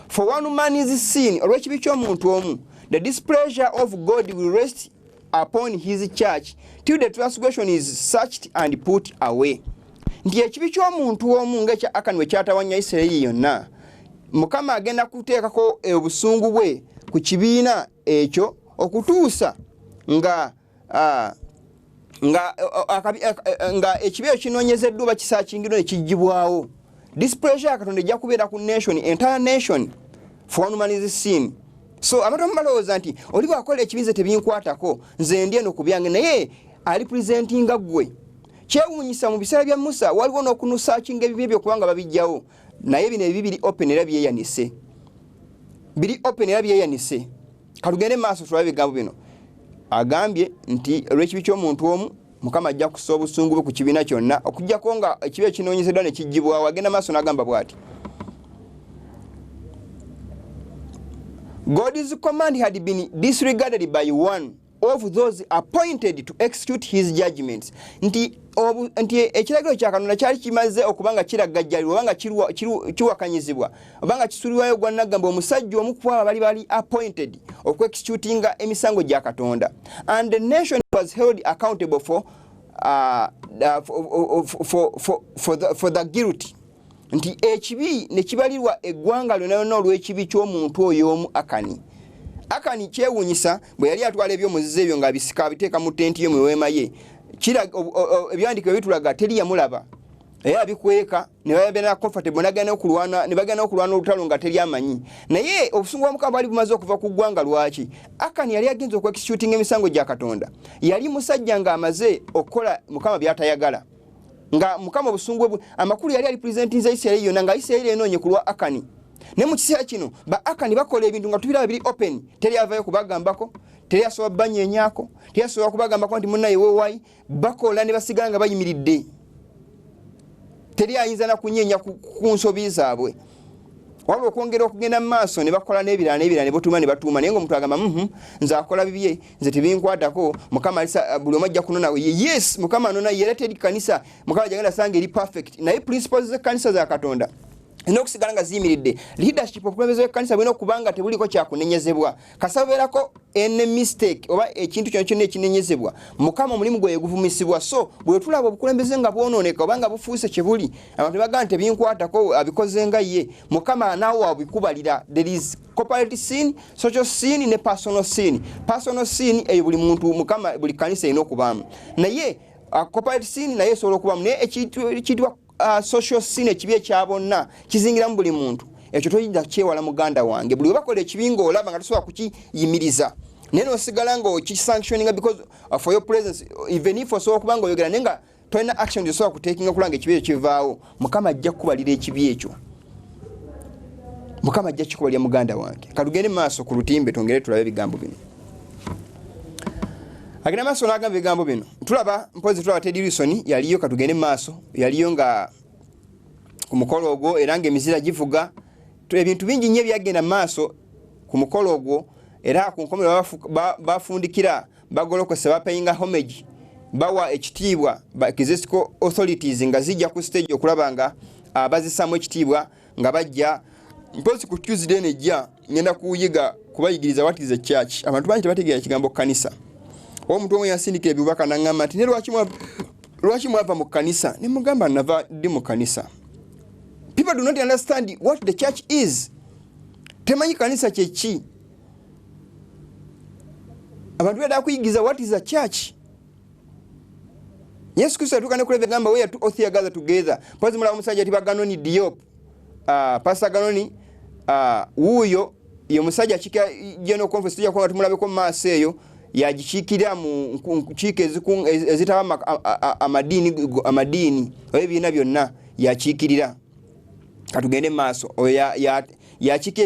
"For one man's sin," olw'ekibi ky'omuntu omu, "the displeasure of God will rest upon his church till the transgression is searched and put away." Nti ekibi ky'omuntu omu ng'ekya Akani bwe kyatawanya Isirayiri yonna, Mukama agenda kuteekako obusungu bwe ku kibiina ekyo okutuusa nga ekibi ekyo kinoonyezeddwa oba kisearchingirwa ne kiggyibwawo. Displeasure ya Katonda ejja kubeera ku nation, entire nation, for one man's sin. So abantu abamu balowooza nti oli bwakola ekibi nze tebinkwatako, nze ndi eno ku byange, naye alipresentinga ggwe. Kyewuunyisa, mu biseera bya Musa waliwo n'okusearchinga ebibi ebyo kubanga babijjawo, naye bino ebibi biri open era byeyanise, biri open era byeyanise. Katugende maaso tulabe ebigambo bino. Agambye nti olw'ekibi ky'omuntu omu, Mukama ajja kussa obusungu bwe ku kibiina kyonna okugjako nga ekibi ekinoonyezeddwa ne kiggyibwawo. Agenda maaso n'agamba bw'ati, "God's command had been disregarded by one of those appointed to execute his judgments." Nti ekiragiro kya Katonda kyali kimaze okuba nga kiragajjalirwa oba nga kiwakanyizibwa oba nga kisulibwayo gwa nagamba omusajja omu ku abo bali bali appointed okuexecutinga emisango gya Katonda. "And the nation was held accountable for the guilt." Nti ekibi ne kibalirwa eggwanga lyonna lyonna olw'ekibi ky'omuntu oyo omu, Akani. Akani kyewuunyisa, bwe yali atwala ebyomuzizo ebyo ng'abisika abiteeka mu tenti ye, mu weema ye, ebyawandiikibwa bitulaga teri yamulaba, era abikweka ne babeera comfortable, nagenda okulwana, ne bagenda okulwana olutalo nga teri amanyi. Naye obusungu bwa Mukama bwali bumaze okuva ku ggwanga. Lwaki? Akani yali agenza okuexecutinga emisango gya Katonda, yali musajja ng'amaze okukola Mukama by'atayagala, nga Mukama obusungu bwe, amakulu yali alipresentinza Isirayiri yonna, nga Isirayiri enoonye ku lwa Akani. Naye mu kiseera kino ba Akani bakola ebintu nga tubiraba biri open, teri avayo kubagambako, teri asobola banyenyaako, teri asobola kubagambako nti munnaye wewayi. Bakola ne basigala nga bayimiridde, teri ayinza nakunyenya ku nsobi zaabwe, wabula okwongera okugenda mu maaso ne bakola n'ebirala n'ebirala, ne batuuma ne batuuma. Naye nga omuntu agamba, nze akola bibye, nze tebinkwatako, Mukama alisa buli omu ajja kunona." Yes, Mukama anona, yera teri kanisa Mukama gyagenda sanga eri perfect, naye principles z'ekkanisa za Katonda zirina okusigala nga ziyimiridde. Leadership, obukulembeze bw'ekkanisa bulina okuba nga tebuliko kyakunenyezebwa. Kasaba bubeerako ene mistake oba ekintu kyonna kyonna ekinenyezebwa, Mukama omulimu gwe guvumisibwa. So bwe tulaba obukulembeze nga bwonooneka oba nga bufuuse kye buli, abantu bagamba nti tebinkwatako, abikoze nga ye, Mukama naawe abikubalira. There is corporate sin, social sin ne personal sin. Personal sin eyo buli muntu, Mukama, buli kanisa erina okubaamu, naye corporate sin naye esobola okubaamu, naye ekiyitibwa social sin, ekibi ekya bonna, kizingiramu buli muntu. Ekyo toyinza kyewala, muganda wange. Buli webakola ekibi ngaolaba nga tosobola kukiyimiriza, naye nosigala nga okisanctioninga because for your presence, even if osobola okuba nga oyogera naye nga tolina action gyosobola kutekinga kulanga ekibi ekyo kivaawo, Mukama ajja kukubalira ekibi ekyo. Mukama ajja kikubalira, muganda wange. Katugende mu maaso ku lutimbe twongere tulabe ebigambo bino. Agenda maaso n'agamba ebigambo bino. Tulaba mpozi, tulaba Ted Wilson yaliyo. Katugende mu maaso. Yaliyo nga ku mukolo ogwo, era nga emizira givuga. Ebintu bingi nnyo ebyagenda mu maaso ku mukolo ogwo, era ku nkomerero bafundikira bagolokose, bapayinga homage, bawa ekitiibwa ba ecclesiastical authorities nga zijja ku stage okulaba nga bazisaamu ekitiibwa nga bajja. Mpozi ku Tuesday nejja ngenda kuyiga kubayigiriza what is a church. Abantu bangi tebategeera kigambo kanisa. Oba omuntu omu yansindikira ebibaka naŋŋamba nti ne lwaki mwava mu kkanisa? Ne mugamba nava ddi mu kkanisa? People do not understand what the church is. Temanyi kanisa kyeki. Abantu beda kuyigiza what is a church. Yesu Kristo yatuuka ne kulebe gamba where two or three gather together. Mpozi mulaba omusajja tiba Ganoni Diop. Pastor Ganoni wuuyo ye musajja akika General Conference, tujja kuba tumulabeko mu maaso eyo, yagikiikirira mu nkiiko ezitaba amadiini oba ebibiina byonna yakiikirira. Katugende mu maaso. Oyo yakiika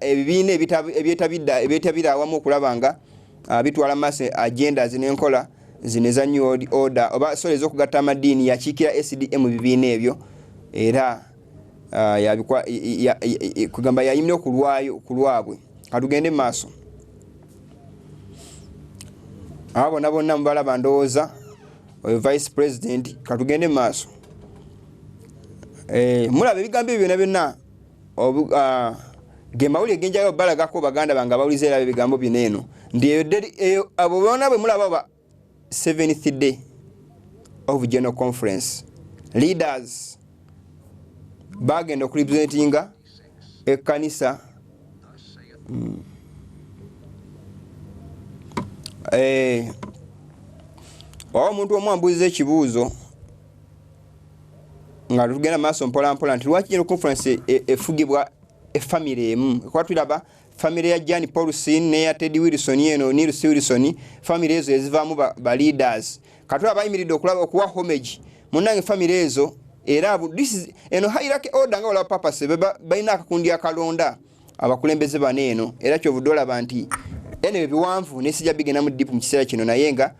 ebibiina ebyetabira awamu okulaba nga bitwala mu maaso agendas n'enkola zino eza New World Order oba sorry ez'okugatta amadiini. Yakiikira SDA mu bibiina ebyo era kugamba yayimira okulwayo ku lwabwe. Katugende mu maaso. Abo bonna bonna mubalaba ndowooza oyo vice president. Katugende mu maaso. Mulaba ebigambo ebyo byonna byonna ge mawulire genjagala obalagako baganda bange abawuliza era ebigambo bino eno nti eyo abo bonna bwe mulaba ba 7th day of General Conference leaders bagenda okurepresentinga ekkanisa. Oba omuntu omu ambuuziza ekibuuzo nga tugenda maaso mpola mpola nti lwaki General Conference efugibwa efamire emu? Kuba tulaba famire ya Jan Paulsen n'eya Ted Wilson eno Nils Wilson, famire ezo ezivaamu ba leaders. Katulaba bayimiridde okulaba okuwa homage munnange famire ezo era this is eno hierarchy order nga olaba purpose balina akakundi akalonda abakulembeze bano eno, era kyovudde olaba nti eno ebiwanvu nesijja bigenda mu deep mu kiseera kino, naye nga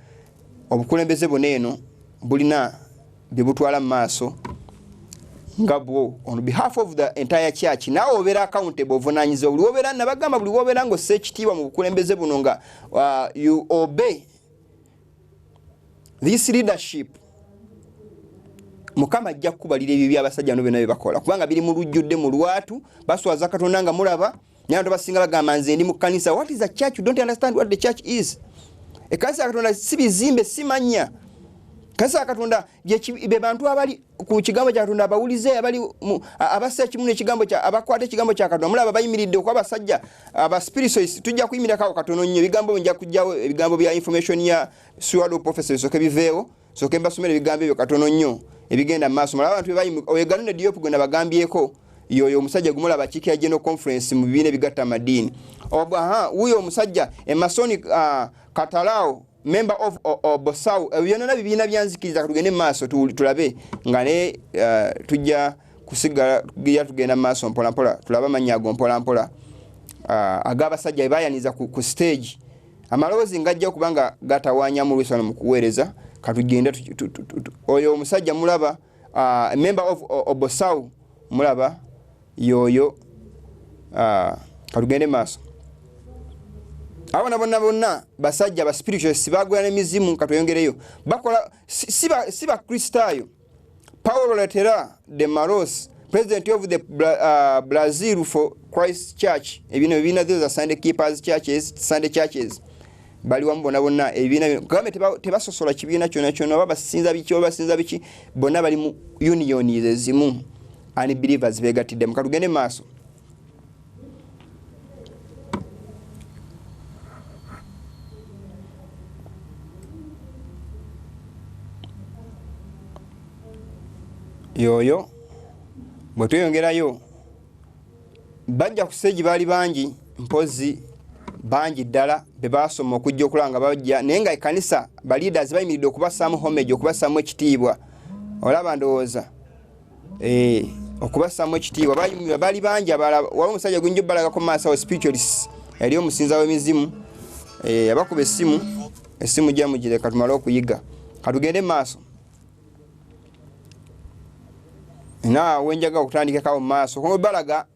obukulembeze buno eno bulina bye butwala mu maaso nga bwo on behalf of the entire church. Naawe obeera accountable, ovunaanyizibwa buli wobeera, nabagamba buli wobeera ng'ossa ekitiibwa mu bukulembeze buno nga you obey this leadership, Mukama ajja kukubalira ebyo by'abasajja bano byonna bye bakola, kubanga biri mu lujjudde mu lwatu, baswaza Katonda nga mulaba. Naye abantu abasinga bagamba nze ndi mu kkanisa. What is a church? You don't understand what the church is. Ekkanisa ya Katonda si bizimbe, si mannya. Ekkanisa ya Katonda be bantu abali ku kigambo kya Katonda, abawulize, abali abassa ekimu n'ekigambo kya, abakwata ekigambo kya Katonda. Mulaba bayimiridde okuba abasajja aba spiritualist. Tujja kuyimirako awo katono nnyo. Ebigambo nja kuggyawo ebigambo bya information ya Sword of Prophecy bisooke biveewo, sooke mbasomere ebigambo ebyo katono nnyo ebigenda mu maaso. Mulaba abantu oyo Ganoune Diop gwe nabagambyeko, yoyo omusajja gumulaba akiikira General Conference mu bibiina ebigatta amadiini. Wuuyo omusajja Emerson Katalao, member of Bosau. Ebyo byonna bibiina byanzikiriza. Katugende mu maaso tulabe nga ne tujja kusigala tugenda mu maaso mpola mpola, tulabe amannya ago mpola mpola ag'abasajja be baayaniza ku stage. Amaloboozi ngajja okuba nga gatawaanyamu olw'essano mu kuweereza. Katugende oyo omusajja mulaba, member of Obosau, mulaba yoyo. Katugende maaso. Abo bonna bonna bonna basajja ba spiritualist, bagwera n'emizimu. Katweyongereyo. Bakola si bakristaayo. Paulo Letera de Maros, president of the Brazil for Christ Church. Ebino ebibiina, those are Sunday keepers churches, Sunday churches. Bali wamu bonna bonna ebibiina bino. Gambe tebasosola kibiina kyonna kyonna, oba basinza biki oba basinza biki, bonna bali mu union ezimu, unbelievers beegattiddemu. Katugende mu maaso. Yoyo bwe tweyongerayo bajja ku stage, baali bangi, mpozi bangi ddala be baasoma okujja okulaba nga bajja, naye nga ekkanisa ba leaders bayimiridde okubassaamu homage, okubassaamu ekitiibwa. Olaba ndowooza okubassaamu ekitiibwa baali bangi abalala. Waliwo omusajja gwe nja obbalagako mu maaso awo, spiritualist, yali omusinza w'emizimu. Abakuba essimu, essimu gyamugireka tumale okuyiga. Katugende mu maaso. Naawe njaga okutandikako mu maaso balaga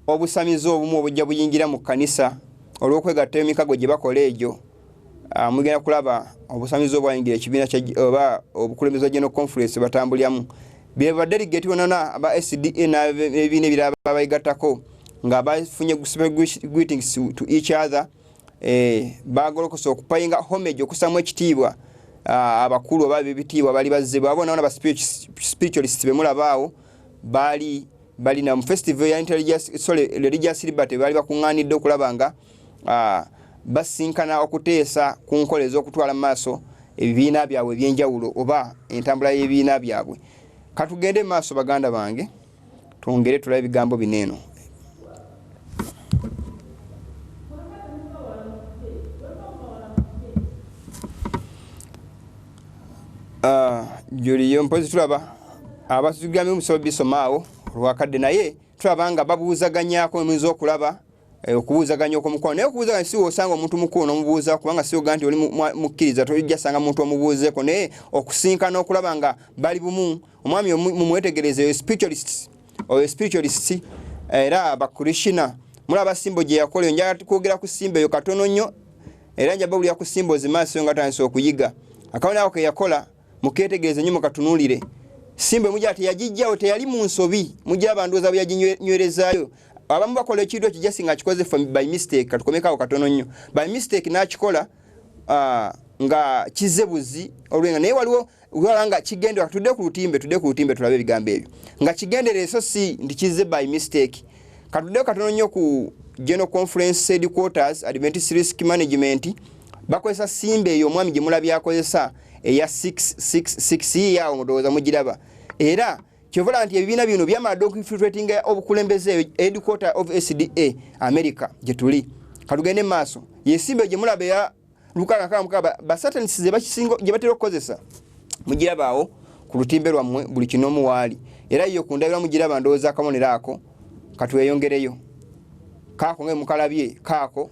obusamize obumu obujja buyingira mu kkanisa olw'okwegatta emikago gye bakola egyo. Mugenda kulaba obusamize obwayingira ekibiina oba obukulembeze bwa General Conference batambuliramu. Bye ba delegate bonna aba SDA n'ebibiina ebirala babayigattako nga bafunye greetings to each other. Bagolokosa okupayinga homage, okusamu ekitiibwa abakulu oba ab'ebitiibwa bali bazze babona ba spiritualists bemulabaawo baali balina mu festival ya religious liberty, baali bakuŋŋaanidde okulaba nga basinkana okuteesa ku nkola ez'okutwala mu maaso ebibiina byabwe ebyenjawulo oba entambula y'ebibiina byabwe. Katugende mu maaso baganda bange, twongere tulabe ebigambo bino eno. Juliyo mpozi tulaba abasugamye omusobo bisomaawo olwakadde, naye tulaba nga babuuzaganyako, muyinza okulaba okubuuzaganya okw'omukwano. Naye okubuuzaganya si w'osanga omuntu mukulu n'omubuuza, kubanga si oga nti oli mukkiriza tojja sanga muntu omubuuzeeko, naye okusinkana okulaba nga bali bumu. Omwami mumwetegereze, oyo spiritualists, oyo spiritualists era bakrishna. Mulaba symbol gye yakola, njagala kwogera ku symbol eyo katono nnyo, era nja bawulira ku symbols maaso nga tandise okuyiga. Akabonero ako ke yakola mukeetegereze nnyo, mukatunuulire. Symbol mujja teyagijjawo, teyali mu nsobi, mujja abandooza bwe yaginywerezaayo. Abamu bakola ekintu ekyo just nga akikoze by mistake, katukomekaawo katono nnyo, by mistake n'akikola nga kizze buzi olwenga, naye waliwo wala nga kigendera. Tudde ku lutimbe, tudde ku lutimbe tulabe ebigambo ebyo nga kigenderere, so si nti kizze by mistake. Katuddeyo katono nnyo ku General Conference Headquarters Adventist Risk Management. Bakozesa symbol eyo omwami gye mulabye akozesa eya 666 yaawo, ndowooza mugiraba. Era kyova nti ebibiina bino byamala dda okuinfiltratinga obukulembeze headquarter of SDA America gye tuli. Katugende mu maaso. Ye symbol gye mulaba eya 666, basatanists gye batera okukozesa, mugirabaawo ku lutimbe lwammwe buli kinoomu waali, era yo ku ndabira mugiraba, ndowooza akabonero ako. Katweyongereyo kaako nga mukalabye kaako,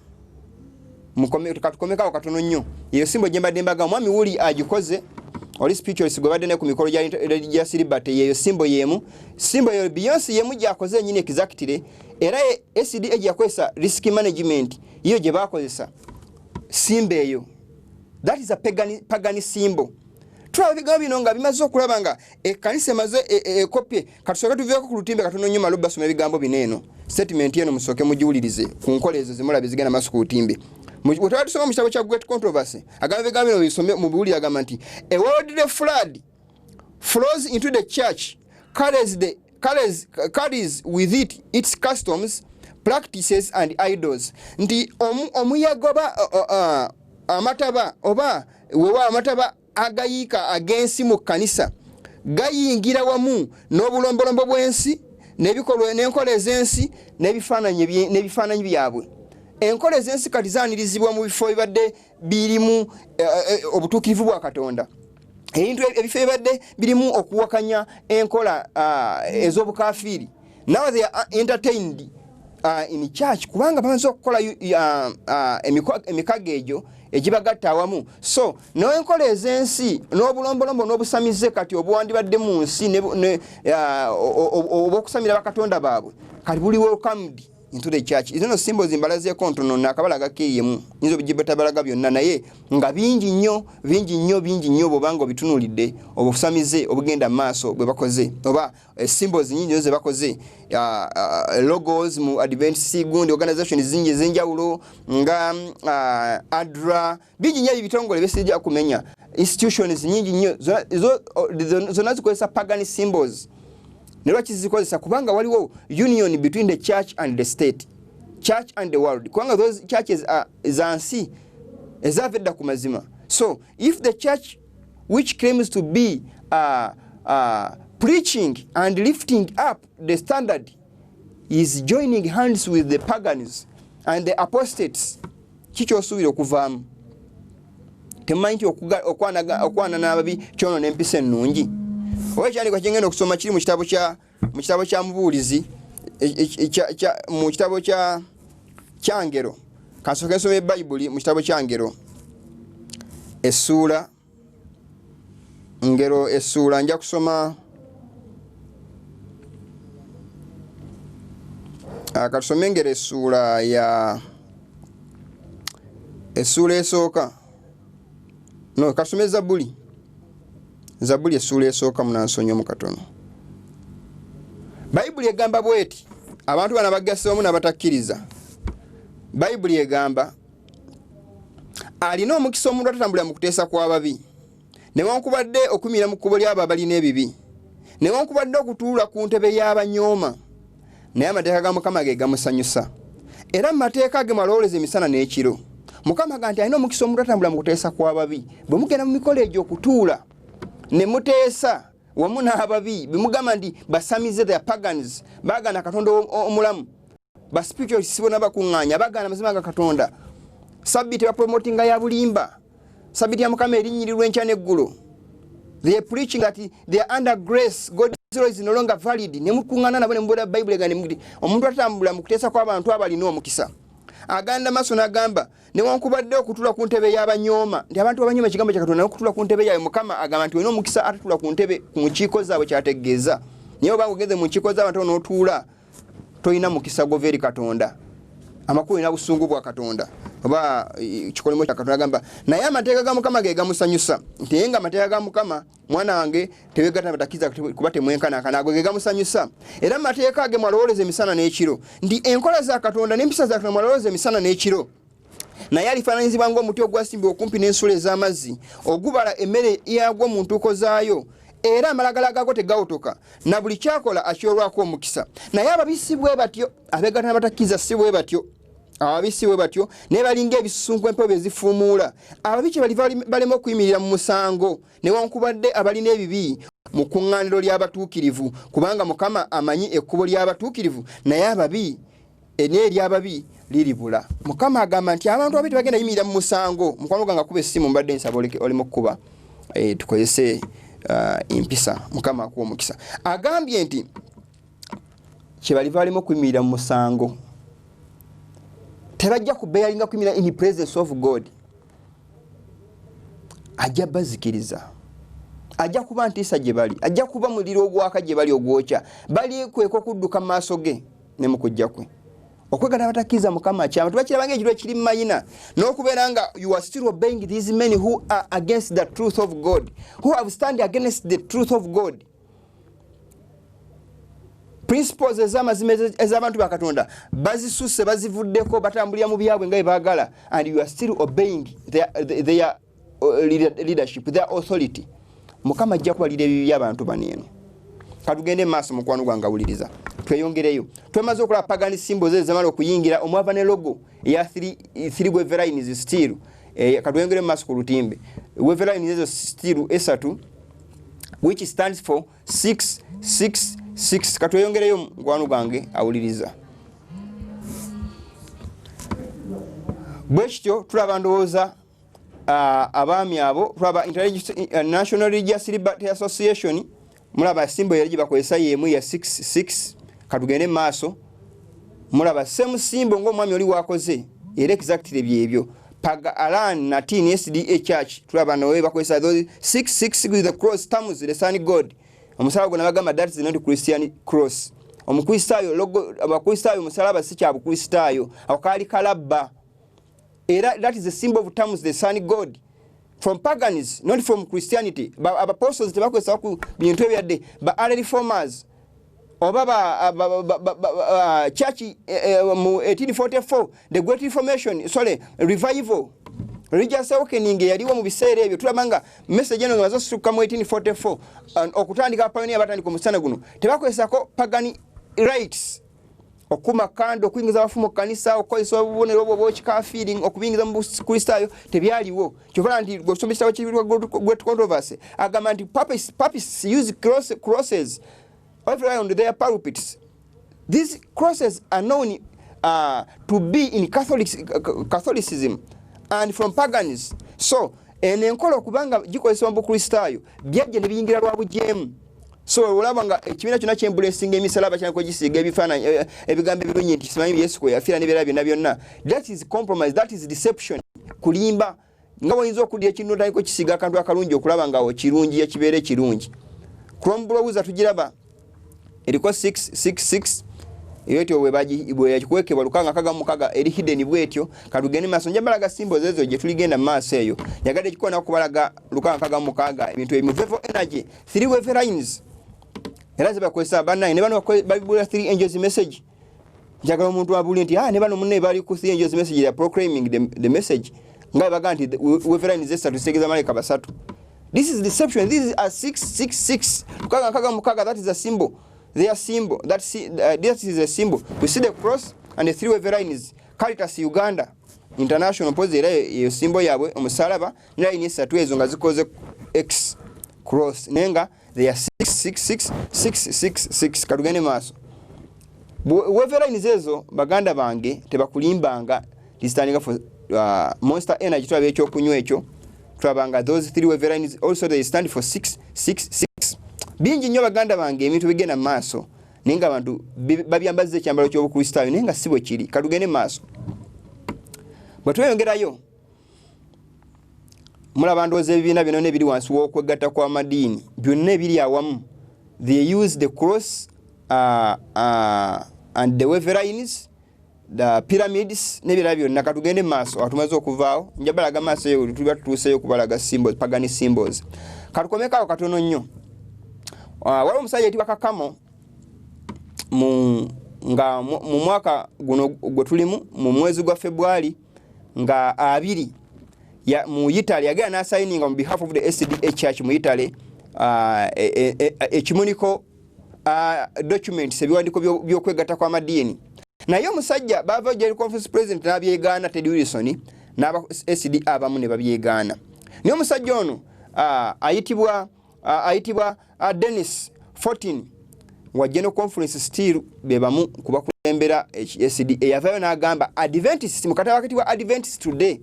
katukomekaawo katono nnyo. Eyo symbol gye mbadde mbaga, omwami wuli agikoze, oli spiritualist gwe badde ne ku mikolo gya religious liberty. Yeyo symbol yemu, symbol eyo Beyonce yemu gyakoze nyini exactly, era SDA gye yakozesa risk management yo gye bakozesa symbol eyo. That is a pagan symbol. Tulaba ebigambo bino nga bimaze okulaba nga ekkanisa emaze ekopye. Katusooke tuveeko ku lutimbe katono nnyo, malo basoma ebigambo bino eno. Statement eno musooke mugiwulirize ku nkola ezo zemulaba ezigenda maaso ku lutimbe. Bwe tusoma mu kitabo kya Great Controversy, agamba ebigambo bino bisome mubiwulire, agamba nti a worldly flood flows into the church, carries with it its customs, practices and idols. Nti omuyaga oba amataba oba wewa amataba agayiika ag'ensi mu kkanisa gayingira wamu n'obulombolombo bw'ensi n'ebikolwa n'enkola ez'ensi n'ebifaananyi byabwe. Enkola ez'ensi kati zaanirizibwa mu bifo ebibadde birimu obutuukirivu bwa Katonda, ebintu ebifo ebibadde birimu okuwakanya enkola ez'obukafiiri. Now they are entertained in church, kubanga bamaze okukola emikago egyo egibagatta awamu. So n'enkola ez'ensi n'obulombolombo n'obusamize kati obuwandibadde mu nsi oba okusamira bakatonda baabwe kati buli welcomed into the church. Izo symbols mbalazeeko ntono, nakabala gakeeyemu, nyinza obugibatabalaga byonna, naye nga bingi nnyo, bingi nnyo, bingi nnyo bwobanga obitunuulidde obusamize obugenda mu maaso bwe bakoze, oba symbols nyingi nnyo ze bakoze, logos mu Adventist gundi organization zingi ez'enjawulo nga ADRA, bingi nnyo ebitongole besijja kumenya, institutions nyingi nnyo zonna zikozesa pagan symbols. Ne lwaki zikozesa? Kubanga waliwo union between the church and the state, church and the world, kubanga those churches are za nsi ezaava edda ku mazima. So if the church which claims to be preaching and lifting up the standard is joining hands with the pagans and the apostates, kikyosuubira okuvaamu? Temumanyi nti okwanana ababi kyonoona empisa ennungi? Oba ekyandikwa kyengenda okusoma kiri mu kitabo kya Mubuulizi, mu kitabo kya Kyangero. Kansooke nsoma ebayibuli mu kitabo kya Ngero, essuula Ngero, essuula nja kusoma katusome Engero essuula ya essuula esooka. No, kasome Zabuli, Zabuli essuula esooka. Munansonyiwa katono. Bayibuli egamba bweti, abantu bano abagasse wamu n'abatakkiriza. Bayibuli egamba Alina omukisa omuntu atatambulira mu kuteesa kw'ababi, newankubadde okuyimirira mu kkubo ly'abo abalina ebibi, newankubadde okutuula ku ntebe y'abanyooma. Naye amateeka ga Mukama ge gamusanyusa, era mu mateeka ge mwalowooleza emisana n'ekiro. Mukama ga nti alina omukisa omuntu atambula mu kuteesa kw'ababi. Bwe mugenda mu mikolo egyo okutuula ne muteesa wamu n'ababi, bemugamba nti basamize, the pagans, baagaana Katonda omulamu, ba spiritualists bona bakuŋŋaanya, bagaana amazima ga Katonda. Sabbiiti bapromotinga ya bulimba, Sabbiiti ya Mukama erinnyirirwa enkya n'eggulo. They are preaching that they are under grace, God's law is no longer valid. Ne mukuŋŋaana nabo ne mubuulira Bayibuli ega ne omuntu atambula mu kuteesa kw'abantu abo alina omukisa. Aganda maaso n'agamba, newankubadde okutuula ku ntebe y'abanyooma, nti abantu abanyooma ekigambo kya Katonda n'okutuula ku ntebe yaabwe. Mukama agamba nti olina omukisa atatuula ku ntebe, ku nkiiko zaabwe, kyategeeza. Naye obanga ogenze mu nkiiko z'abantu n'otuula, tolina mukisa gwova eri Katonda. Amakulu, olina busungu bwa Katonda oba kikolimo kya Katonda. Agamba, naye amateeka ga Mukama ge gamusanyusa, nti naye nga amateeka ga Mukama, mwana wange, tewegatta batakkiriza kuba temwenkanankana, ago ge gamusanyusa, era amateeka ge mwalowooleza emisana n'ekiro, nti enkola za Katonda n'empisa za Katonda mwalowooleza emisana n'ekiro. Naye alifaananyizibwa ng'omuti ogwasimbibwa okumpi n'ensulo ez'amazzi, ogubala emmere yagwo mu ntuuko zaayo, era amalagala gaagwo tegawotoka, na buli kyakola akyolwako omukisa. Naye ababi si bwe batyo, abeegatta n'abatakkiriza si bwe batyo. Ababi si bwe batyo, naye balinga ebisusunku empewo bye zifuumuula. Ababi kye baliva balema okuyimirira mu musango, newankubadde abalina ebibi mu kuŋŋaaniro ly'abatuukirivu. Kubanga Mukama amanyi ekkubo ly'abatuukirivu, naye ababi n'eryababi liribula. Mukama agamba nti abantu ababi tebagenda yimirira mu musango. Mukwano gwange akuba essimu, mbadde nsaba olimu kukuba, tukozese empisa. Mukama akuwa omukisa. Agambye nti kyebaliva balema okuyimirira mu musango, tebajja kubeyalinga kuyimirira in presence of God. Ajja bazikiriza, ajja kuba ntiisa gye bali, ajja kuba muliro ogwaka gye bali ogwokya. Balikweka okudduka mu maaso ge ne mu kujja kwe. Okwegana abatakkiriza, Mukama kyama tubakiraba nga ekiro ekiri mayina n'okubeera nga you are still obeying these men who are against the truth of God, who have stand against the truth of God. Principles ez'amazima ez'abantu ba Katonda bazisusse, bazivuddeko, batambulira mu byabwe nga bwe baagala, and you are still obeying their leadership, their authority. Mukama ajja kubalira ebibi by'abantu bano eno. Katugende maaso, mukwano gwange awuliriza, tweyongereyo. Twemaze okulaba pagan symbols ezo zamala okuyingira, omwava ne logo eya three wave lines still. Katweyongere mu maaso ku lutimbe. Wave lines ezo still esatu, which stands for 666. Katweyongereyo, mukwano gwange awuliriza. Bwe kityo tulaba, ndowooza abaami abo tulaba National Religious Liberty Association, mulaba symbol yali gye bakozesa yemu ya 66. Katugende maaso. Mulaba same symbol ng'omwami oli wakoze, era exactly byebyo. Paga Alan Natin SDA Church, tulaba nawe bakozesa those 66 with the cross, Tammuz the sun god. Omusalaba gwe nabagamba, that is not Christian cross. Omukristaayo logo, abakristaayo omusalaba si kya bukristaayo, ako kaali kalabba. Era that is the symbol of Tammuz the sun god, from pagans, not from Christianity. Apostles tebakozesa ku bintu ebyadde ba early reformers oba ba church mu 1844, the Great Reformation, sorry, revival, religious awakening eyaliwo mu biseera ebyo. Tulaba nga message eno nga bazosukka mu 1844 okutandika, pioneer batandika omusana guno, tebakozesako pagan rites, okuma kando, okuyingiza abafu mu kkanisa, okukozesa obubonero obwo obwekikafiiri okubiyingiza mu bukristaayo, tebyaliwo. Kyova nti gosoma ekitabo kiyitibwa Great Controversy, agamba nti papists use crosses everywhere on their pulpits. These crosses are known to be in Catholicism and from pagans. So eno enkola okubanga gikozesebwa mu bukristaayo, byajja ne biyingira lwa bujeemu. So olaba nga ekibiina kyonna kyembulesinga emisalaba, kyana kwegisiiga ebifaananyi, ebigambo ebirungi nti simanyi Yesu kwe yafiira n'ebirala byonna byonna. That is compromise, that is deception, kulimba. Nga bwoyinza okudya ekintu otandika okisiiga akantu akalungi okulaba nga kirungi, ekibeera ekirungi. Chrome browser tugiraba eriko 666 etyo bweyakikwekebwa 666, eri hidden bwetyo. Katugende maaso, nja balaga symbols ezo gye tuligenda mu maaso. Eyo nyagadde ekikona okubalaga 666, ebintu ebimu vevo energy, three wave lines, era zebakozesa bannaye ne bano babibula three angels message. Njagala omuntu abuulire nti, ah, ne bano munne bali ku three angels message, they are proclaiming the message. Nga baga nti wave lines esatu zitegeeza malayika basatu. This is deception. This is a 666. Lukaga nkaga mukaga, that is a symbol. Their symbol. That this is a symbol. We see the cross and the three wave lines. Caritas Uganda International mpozi era eyo symbol yaabwe, omusalaba ne line esatu ezo nga zikoze X cross, naye nga they are 666 666. Katugende maaso. Wave lines ezo, baganda bange, tebakulimbanga, standing for Monster Energy. Tulaba ekyokunywa ekyo, tulabanga those three wave lines also, they stand for 666. Bingi nnyo, baganda bange, ebintu bigenda mu maaso, naye nga abantu babyambazza ekyambalo ky'obukristaayo, naye nga si bwe kiri. Katugende mu maaso. Bwe tweyongerayo, mulaba ndowooza ebibiina byonna ebiri wansi w'okwegatta kw'amadiini byonna ebiri awamu, they use the cross and the wave lines, the pyramids n'ebirala byonna. Katugende mu maaso. Atumaze okuvaawo, nja balaga maaso eyo tuba tutuuseyo okubalaga symbols, pagan symbols. Katukomeko awo katono nnyo. Waliwo omusajja yitibwa Kakamo mu nga mu mwaka guno gwe tulimu, mu mwezi gwa February nga 20 ya, mu Italy yagenda n'asayininga on behalf of the SDA Church mu Italy ecumenical documents, ebiwandiiko by'okwegatta kw'amadiini. Naye omusajja bava General Conference president n'abyegaana, Ted Wilson n'aba SDA abamu ne babyegaana. Naye omusajja ono ayitibwa Dennis Fortin wa General Conference, still be bamu ku bakulembera SDA, yavaayo n'agamba Adventist mu katabo akayitibwa Adventist Today,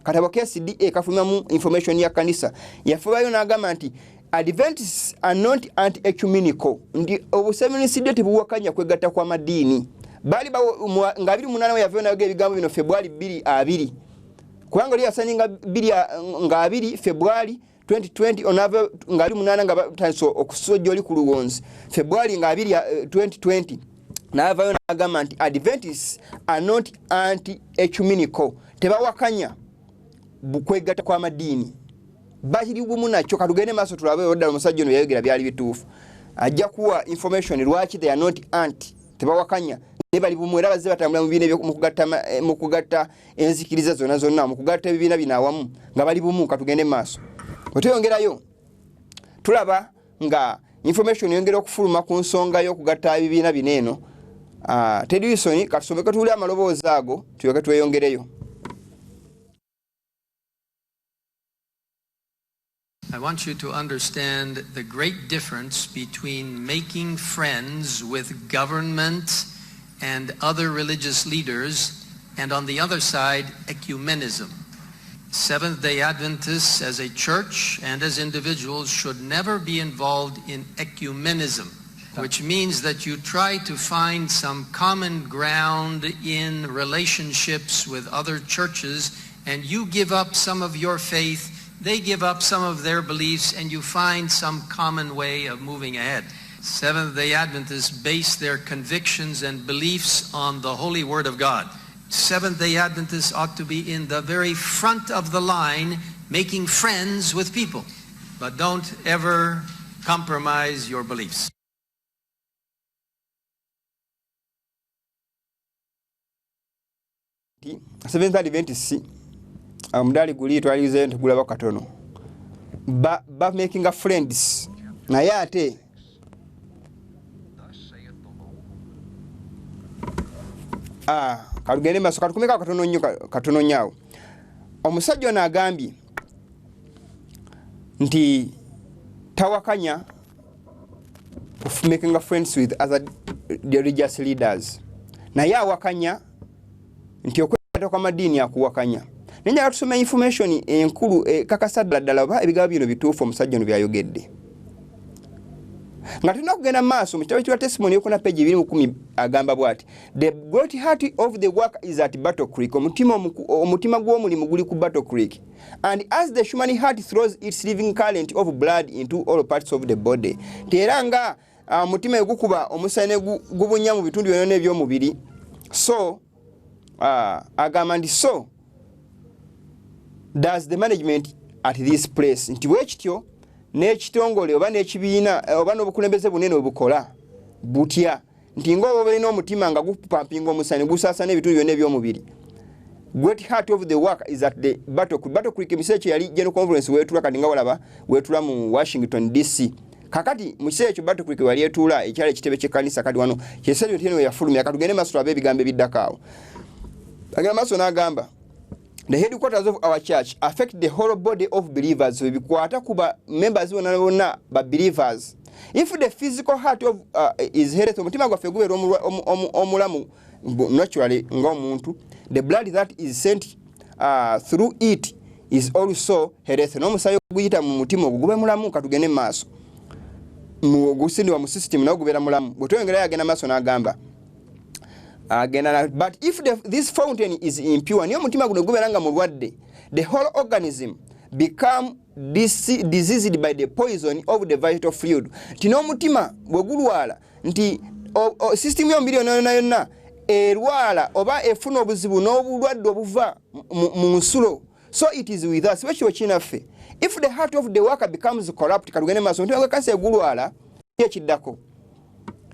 katabo ka SDA kafulumyamu information ya kanisa. Yafubayo n'agamba nti Adventists are not anti ecumenical, nti obuseveniside tebuwakanya kwegatta kw'amadiini. Baali nga 28 we yavayo nayogera ebigambo bino, February 2020, kubanga oli yasayininga nga 2 February 2020, onava nga 28 nga batandise okusojja oli ku luwonzi, February nga 2 2020, n'avayo n'agamba nti Adventists are not anti ecumenical, tebawakanya kwegatta kw'amadiini, bakiri bumu nakyo. Katugende maaso tulabe oddala omusajja ono yayogera byali bituufu. Ajja kuwa information lwaki they are not anti, tebawakanya, naye bali bumu, era bazze batambula mu bibiina mu kugatta enzikiriza zonna zonna, mu kugatta ebibiina bino awamu nga bali bumu. Katugende maaso. Bwe tweyongerayo, tulaba nga information yongera okufuluma ku nsonga y'okugatta ebibiina bino eno. Ted Wilson, katusomeke tuwulire amaloboozi ago, tulyoke tweyongereyo. I want you to understand the great difference between making friends with government and other religious leaders, and on the other side, ecumenism. Seventh-day Adventists as a church and as individuals should never be involved in ecumenism, which means that you try to find some common ground in relationships with other churches, and you give up some of your faith, they give up some of their beliefs, and you find some common way of moving ahead. Seventh-day Adventists base their convictions and beliefs on the Holy Word of God. Seventh-day Adventists ought to be in the very front of the line making friends with people. But don't ever compromise your beliefs. Seventh Adventist, omudaali guli twalizeyo ntugulaba katono, ba makinga friends, naye ate katugende maaso, katukumeko katono nnyo, katono nnyo awo. Omusajja ono agambye nti tawakanya making friends with other religious leaders, naye awakanya nti okwegatta kw'amadiini akuwakanya. Naye njagala tusoma information enkulu ekakasa ddala ddala oba ebigambo bino bituufu omusajja ono byayogedde. Nga tulina okugenda mu maaso, mu kitabo kya Testimony yokuna page 210, agamba bw'ati: "The great heart of the work is at Battle Creek." Omutima gw'omulimu guli ku Battle Creek. "And as the human heart throws its living current of blood into all parts of the body," nti era nga omutima egukuba omusaayi ne gubunya mu bitundu byonna eby'omubiri, so agamba nti so does the management at this place, nti bwekityo n'ekitongole oba n'ekibiina oba n'obukulembeze bunene obukola butya, nti ngaoba balina omutima nga gupampinga omusaayi ne gusaasana ebitundu byonna eby'omubiri. Great heart of the work is at the Battle Creek. Battle Creek ebiseera ekyo yali General Conference weetula, kati nga walaba weetula mu Washington DC. Kakati mu kiseera ekyo Battle Creek wali etuula, ekyali ekitebe ky'ekkanisa. Kati wano kyekiseera kyoteno yafulumya. Katugende maaso tulabe ebigambo ebiddako awo. Agenda maaso n'agamba, "The headquarters of our church affect the whole body of believers." So bikwata ku ba members bonna bonna ba believers. If the physical heart of is health, omutima gwaffe gubeera omulamu naturally ng'omuntu, the blood that is sent through it is also health. N'omusaayi oguyita mu mutima ogwo gube mulamu. Katugende mu maaso. Gusindibwa mu system, nawo gubeera mulamu. Bwe tweyongerayo, agenda maaso n'agamba, agenda but if this fountain is impure, niye omutima guno gubeera nga mulwadde, the whole organism become diseased by the poison of the vital fluid. Nti n'omutima bwe gulwala, nti system y'omubiri yonna yonna yonna erwala oba efuna obuzibu n'obulwadde obuva mu nsulo. So it is with us, bwekityo kinaffe. If the heart of the worker becomes corrupt, katugende maaso, omutima gw'ekkanisa egulwala, ekiddako,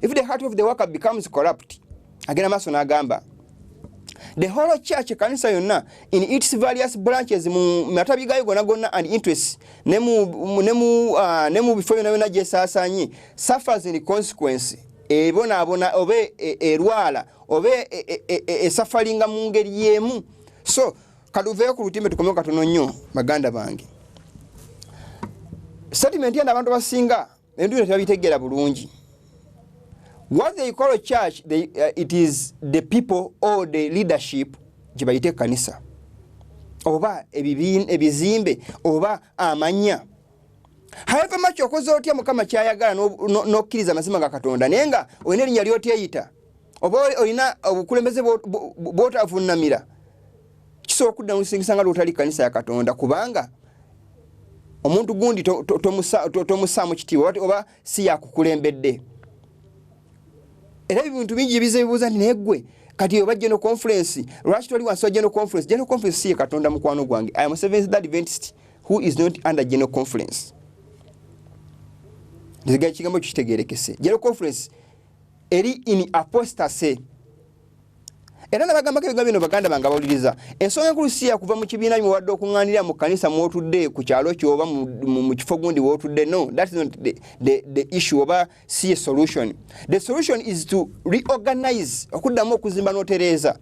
if the heart of the worker becomes corrupt, agenda maaso n'agamba, the whole church, kanisa yonna, in its various branches, mu matabi gayo gonna gonna, and interests, ne mu bifo byonna byonna gyesaasaanye, suffers in consequence, ebonaabona oba erwala oba esafalinga mu ngeri y'emu. So kaluveeyo ku lutimbe, tukomewo katono nnyo, baganda bange. Statement eno abantu abasinga ebintu bino tebabitegeera bulungi. What they call a church, it is the people or the leadership gye bayita ekkanisa oba ebizimbe oba amanya. However much okoze otya Mukama kyayagala n'okkiriza amazima ga Katonda, naye nga olina erinnya lyotyeyita oba olina obukulembeze bw'otavunnamira, kisobola okudda musingisa nga lwotali kanisa ya Katonda, kubanga omuntu gundi tomussaamu kitiibwa oba si yakukulembedde. Era ebintu bingi ebiza ebibuuza nti, naye ggwe kati oba General Conference, lwaki toli wansi wa General Conference? General Conference si ye Katonda, mukwano gwange. I am Seventh Day Adventist who is not under General Conference. Nziga ekigambo ekyo kitegerekese. General Conference eri in apostasy. Era nabagambako ebigambo bino, baganda bange abawuliriza, ensonga enkulu si yakuva mu kibiina mwewadde okuŋŋaanira mu kkanisa mwotudde ku kyalo kyo oba mu kifo gundi wootudde. No, that is not the issue oba si a solution. The solution is to reorganize, okuddamu okuzimba n'otereeza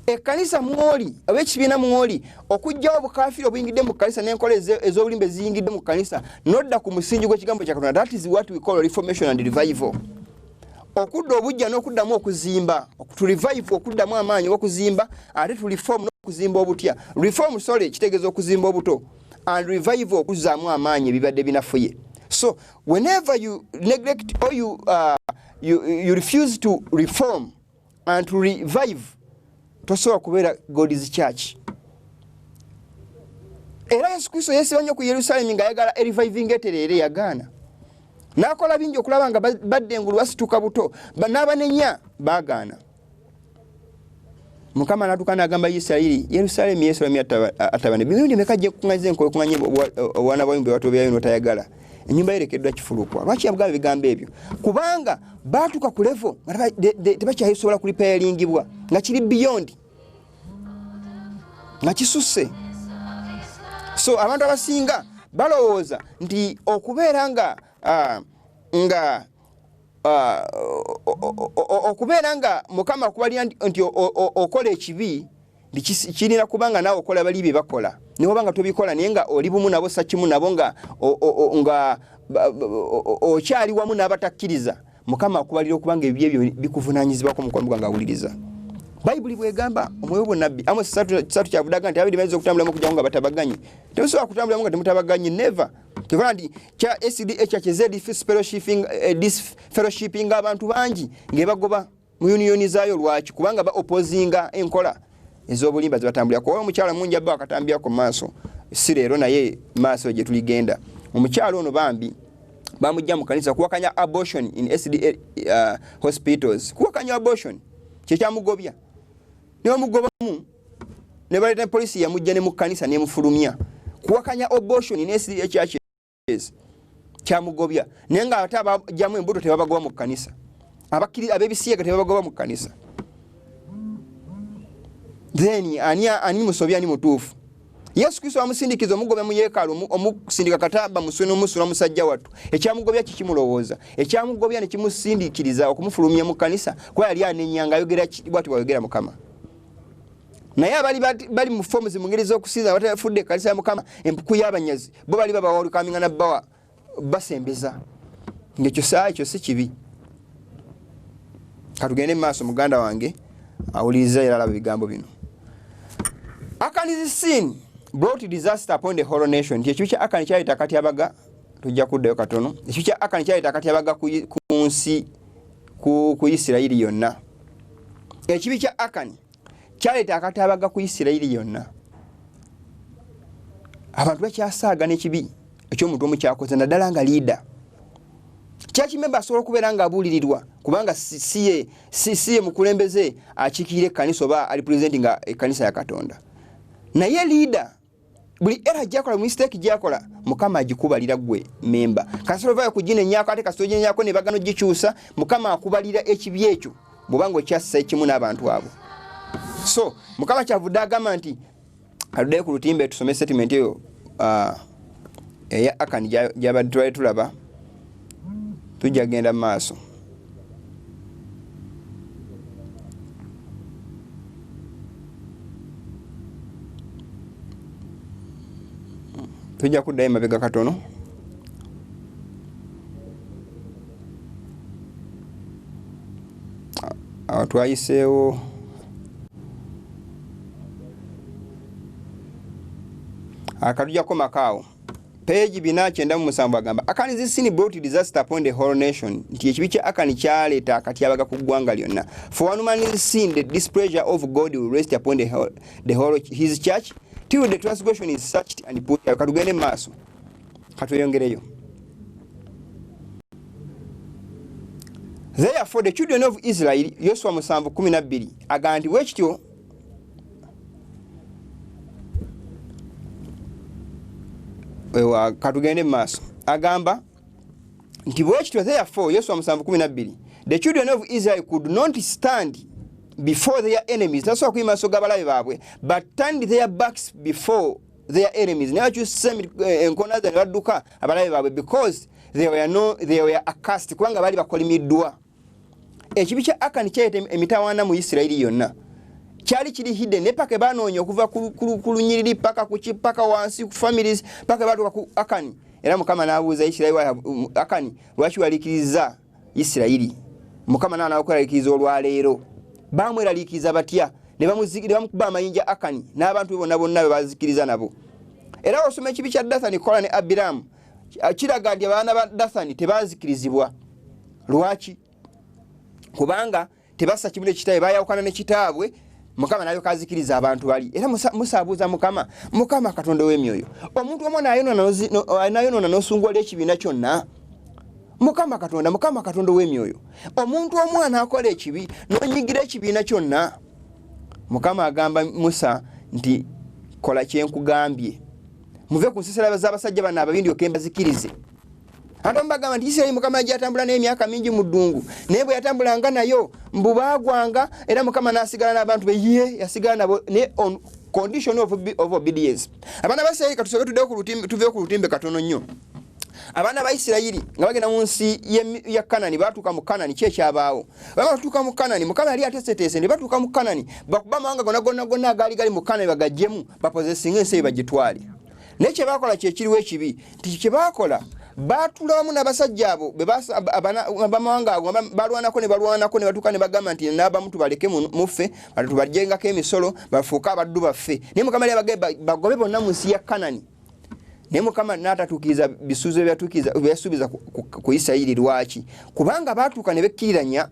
ekkanisa mwoli oba ekibiina mwoli, okuggyawo obukafiiri obuyingidde mu kkanisa n'enkola ez'obulimba eziyingidde mu kkanisa, nodda ku musingi gw'ekigambo kya Katonda. That is what we call reformation and revival, okudda obujja n'okuddamu okuzimba, to revive, okuddamu amaanyi oba okuzimba, ate to reform n'okuzimba obutya. Reform, sorry, kitegeeza okuzimba obuto, and revive okuzzaamu amaanyi ebibadde binafuye. So whenever you neglect or you refuse to reform and to revive, tosobola kubeera God's church. Era Yesu Kristo yesiba nnyo ku Yerusaalemi ng'ayagala ereviving etereere, yagaana n'akola bingi okulaba nga badda engulu, basituka buto, n'abanenya baagaana. Mukama n'atuuka n'agamba Isirayiri, "Yerusaalemi, Yerusaalemi, atabane mirundi emeka gye kuŋŋanyiza enkola okuŋŋanya obwana bwayo bwe n'otayagala? Ennyumba yerekeddwa kifulukwa." Lwaki yamugamba ebigambo ebyo? Kubanga baatuuka ku level nga tebakyasobola kurepairingibwa, nga kiri beyond, nga kisusse. So abantu abasinga balowooza nti okubeera nga okubeera nga Mukama akubalira nti okola ekibi, nti kirina kubanga naawe okola bali bye bakola, niwoba nga tobikola, naye nga oli bumu nabo, sakimu nabo, nga nga okyali wamu n'abatakkiriza, Mukama akubalira okubanga ebibi ebyo bikuvunanyizibwako. Mukwano gwange awuliriza, Bayibuli bwegamba, omwoyo bwonabbi Amos 3 kyavudaga nti abiri bayinza okutambulamu okujjamu nga batabaganye. Temusobola kutambulamu nga temutabaganye, never. Kyokola nti kya SDA Church disfellowshipping abantu bangi ng'ebagoba mu union zaayo. Lwaki? Kubanga ba opposinga enkola ez'obulimba zebatambulira. Kuba omukyala mungi abba akatambirako mu maaso, si leero naye maaso gye tuligenda. Omukyala ono bambi bamujja mu kanisa kuwakanya abortion in SDA hospitals. Kuwakanya abortion kyekyamugobya, nebamugobamu, nebaleeta polisi, yamujja ne mu kanisa nemufulumya. Kuwakanya abortion in SDA churches kyamugobya. Naye nga ate abajjamu embuto tebabagoba mu kanisa, ab'ebisiyaga tebabagoba mu kanisa. Then ani musobi, ani mutuufu? Yesu Kristo amusindikiza omugobya mu yeekaalu, omusindika kataba muswe n'omusula musajja wattu. Ekyamugobya kikimulowooza, ekyamugobya ne kimusindikiriza okumufulumya mu kkanisa, kuba yali anenyanga ayogera bw'ati bw'ayogera Mukama. Naye abali bali mu forms mu ngeri z'okusinza batafudde ekkanisa ya Mukama empuku y'abanyazi, bo bali babawa olukaminga na bawa basembeza. Ng'ekyo saa ekyo si kibi. Katugende mu maaso, muganda wange awuliriza era alaba ebigambo bino. Achan's sin brought disaster upon the whole nation. Nti ekibi kya Akani kyaleeta akatyabaga, tujja kuddayo katono. Ekibi kya Akani kyaleeta akatyabaga ku nsi, ku Isirayiri yonna. Ekibi kya Akani kyaleeta akatyabaga ku Isirayiri yonna. Abantu bakyasaaga n'ekibi eky'omuntu omu kyakoze, naddala nga leader. Church member asobola okubeera nga abuulirirwa kubanga si ye mukulembeze akiikirira ekkanisa oba ali presentinga ekkanisa ya Katonda. Naye leader buli era gyakola, mistake gyakola, Mukama agikubalira ggwe member. Kasita ovaayo kuginenyako, ate kasita oginenyako ne bagana ogikyusa, Mukama akubalira ekibi ekyo bw'oba ng'okyassa ekimu n'abantu abo. So Mukama kyavudde agamba nti aluddeyo ku lutimbe tusome statement eyo eya Akani gy'abadde twali tulaba, tujja kugenda mu maaso. Tujja kuddayo emabega katono. Awo twayiseewo akatujja kukomako awo. Page 497 agamba Achan's sin brought disaster upon the whole nation. Nti ekibi kya Akani kyaleeta akatyabaga ku ggwanga lyonna. For one man's sin, the displeasure of God will rest upon the whole his church till the transgression is searched and put away. Katugende mu maaso, katweyongereyo. Therefore the children of Israel, Yoswa 7:12 agamba nti bwekityo katugende mu maaso. Agamba nti bwekityo, therefore, Yoswa 7:12, the children of Israel could not stand before their enemies, tasobola kuyima maaso g'abalabe baabwe, but turned their backs before their enemies, naye bakyusa enkona zaabwe ne badduka abalabe baabwe, because they were accursed, kubanga baali bakolimiddwa. Ekibi kya Akani kyaleeta emitawaana mu Isirayiri yonna. Kyali kiri hidden, ne paka banoonya okuva ku lunyiriri paka ku ki, paka wansi ku families, paka batuuka ku Akani. Era Mukama n'abuuza Isirayiri, Akani, lwaki waliikiriza Isirayiri? Mukama nawe n'akweraliikiriza olwaleero. Baamweraliikiriza batya? Ne bamukuba amayinja Akani n'abantu be bonna bonna be bazikiriza nabo. Era osoma ekibi kya Dathani, Kola ne Abiramu, kiraga nti abaana ba Dathani tebazikirizibwa. Lwaki? Kubanga tebassa kimu ne kitaabwe, bayawukana ne kitaabwe, Mukama n'alyoka azikiriza abantu bali. Era Musa abuuza Mukama, Mukama Katonda w'emyoyo, omuntu omu anayonoona n'osunguwala ekibiina kyonna? Mukama Katonda, Mukama Katonda w'emyoyo, omuntu omu anaakola ekibi n'onyigira ekibiina kyonna? Mukama agamba Musa nti kola kye nkugambye, muve ku nsisira z'abasajja bano ababi ndyoke mbazikirize. Ate mbagamba nti Isirayiri Mukama yajja atambula n'emyaka mingi mu ddungu, naye bwe yatambulanga nayo mbu baagwanga, era Mukama n'asigala n'abantu be. Ye yasigala nabo ne on condition of obedience. Abaana ba Isirayiri, katusooke tuddeyo ku lutimbe, tuveeyo ku lutimbe katono nnyo. Abaana ba Isirayiri nga bagenda mu nsi ya Kanani, baatuuka mu Kanani. Ki ekyabaawo? Baba batuuka mu Kanani, Mukama yali ateeseteese ne batuuka mu Kanani, bakuba amawanga gonna gonna gonna agaali gali mu Kanani bagaggyemu, bapozesinge ensi eyo bagitwale. Naye kye baakola kye kiriwo ekibi, nti kye baakola baatuula wamu n'abasajja abo abamawanga ago balwanako ne balwanako ne batuuka ne bagamba nti n'abamu tubaleke muffe, tubaggyengako emisolo bafuuke abaddu baffe. Naye Mukama yali abagambye bagobe bonna mu nsi ya Kanani. Naye Mukama n'atatuukiriza bisuubizo bye yasuubiza ku Isirayiri. Lwaki? Kubanga baatuuka ne bekkiriranya,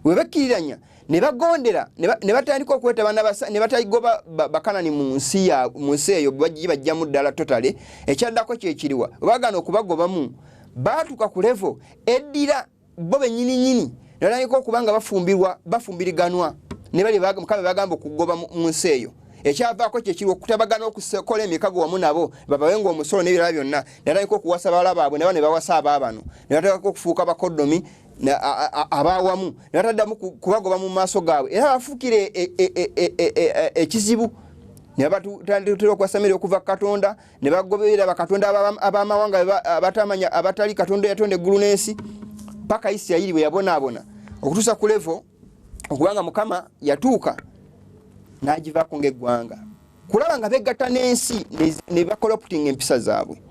bwe bekkiriranya ne bagondera, ne batandika okwetaba ne batagoba Bakanani mu nsi eyo, bajjamu ddala totale. Ekyaddako kye kiriwa? Bwe baagaana okubagobamu, baatuuka ku level eddira bo bennyini nnyini ne batandika okuba nga bafumbiriganwa ne bali Mukama bagamba okugoba mu nsi eyo. Ekyavaako kye kiriwa? Okutabagana, okukola emikago wamu nabo babawenga omusolo n'ebirala byonna. Ne batandika okuwasa bawala baabwe, ne bano ne bawasa abaabano, ne batandika okufuuka bakoddomi. abawamu ne bataddamu kubagoba mu maaso gaabwe, era bafuukire ekizibu ne batandikira okwasamira okuva Katonda, ne bagoberera bakatonda ab'amawanga abatamanya abatali Katonda yatonda eggulu n'ensi, paka Isirayiri bwe yabonaabona okutuusa ku level okubanga Mukama yatuuka n'agivaako ng'eggwanga, kulaba nga begatta n'ensi ne bacorrupting empisa zaabwe.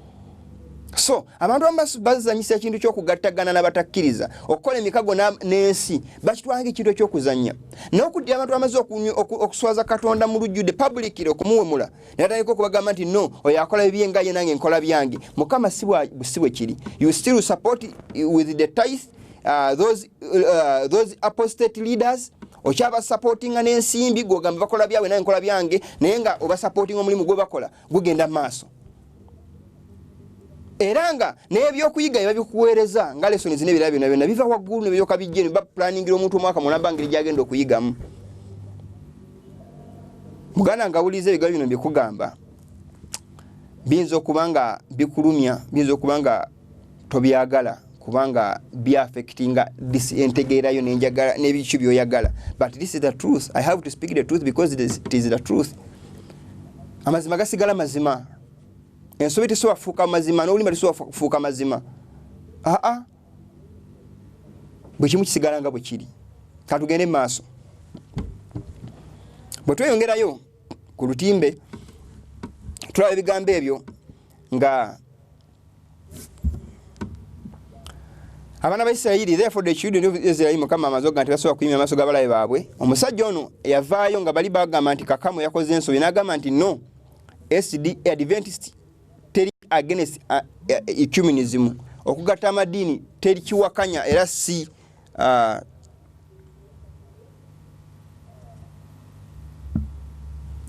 So abantu abamu bazanyisa ekintu ky'okugattagana n'abatakkiriza, okukola emikago n'ensi bakitwala ng'ekintu eky'okuzannya. N'okuddira abantu bamaze okuswaza Katonda mu lujjudde publicly, okumuwemula, ne batandika okubagamba nti no, oyo akola bibye nga ye, nange nkola byange. Mukama si bwe kiri. You still support with the tithe those apostate leaders, okyabasupportinga n'ensimbi, gwogamba bakola byabwe nange nkola byange, naye nga obasupportinga omulimu gwe bakola gugenda mu maaso. Era nga n'ebyokuyiga biba bikuweereza nga lessons n'ebirala byonna byonna biva waggulu ne biryoka bijja ne baplaningira omuntu omwaka mulamba ngeri gy'agenda okuyigamu. Muganda nga awuliriza ebigambo bino byekugamba, biyinza okuba nga bikulumya, biyinza okuba nga tobyagala kubanga byaffectinga this entegeerayo n'enjagala n'ebiki by'oyagala, but this is the truth. I have to speak the truth because it is the truth. Amazima gasigala mazima, ensobi tesobola kufuuka mazima, n'obulimba tesobola kufuuka mazima. Aa, bwe kimu kisigala nga bwe kiri. Katugende mu maaso. Bwe tweyongerayo ku lutimbe, tulaba ebigambo ebyo nga abaana ba Isirayiri, therefore the children of Israel, Mukama amaze okuga nti basobola kuyimya amaaso g'abalabe baabwe. Omusajja ono yavaayo nga bali bagamba nti Kakamu yakoze ensobi, n'agamba nti no, SDA Adventist teri against ecumenism, okugatta amadiini teri kiwakanya, era si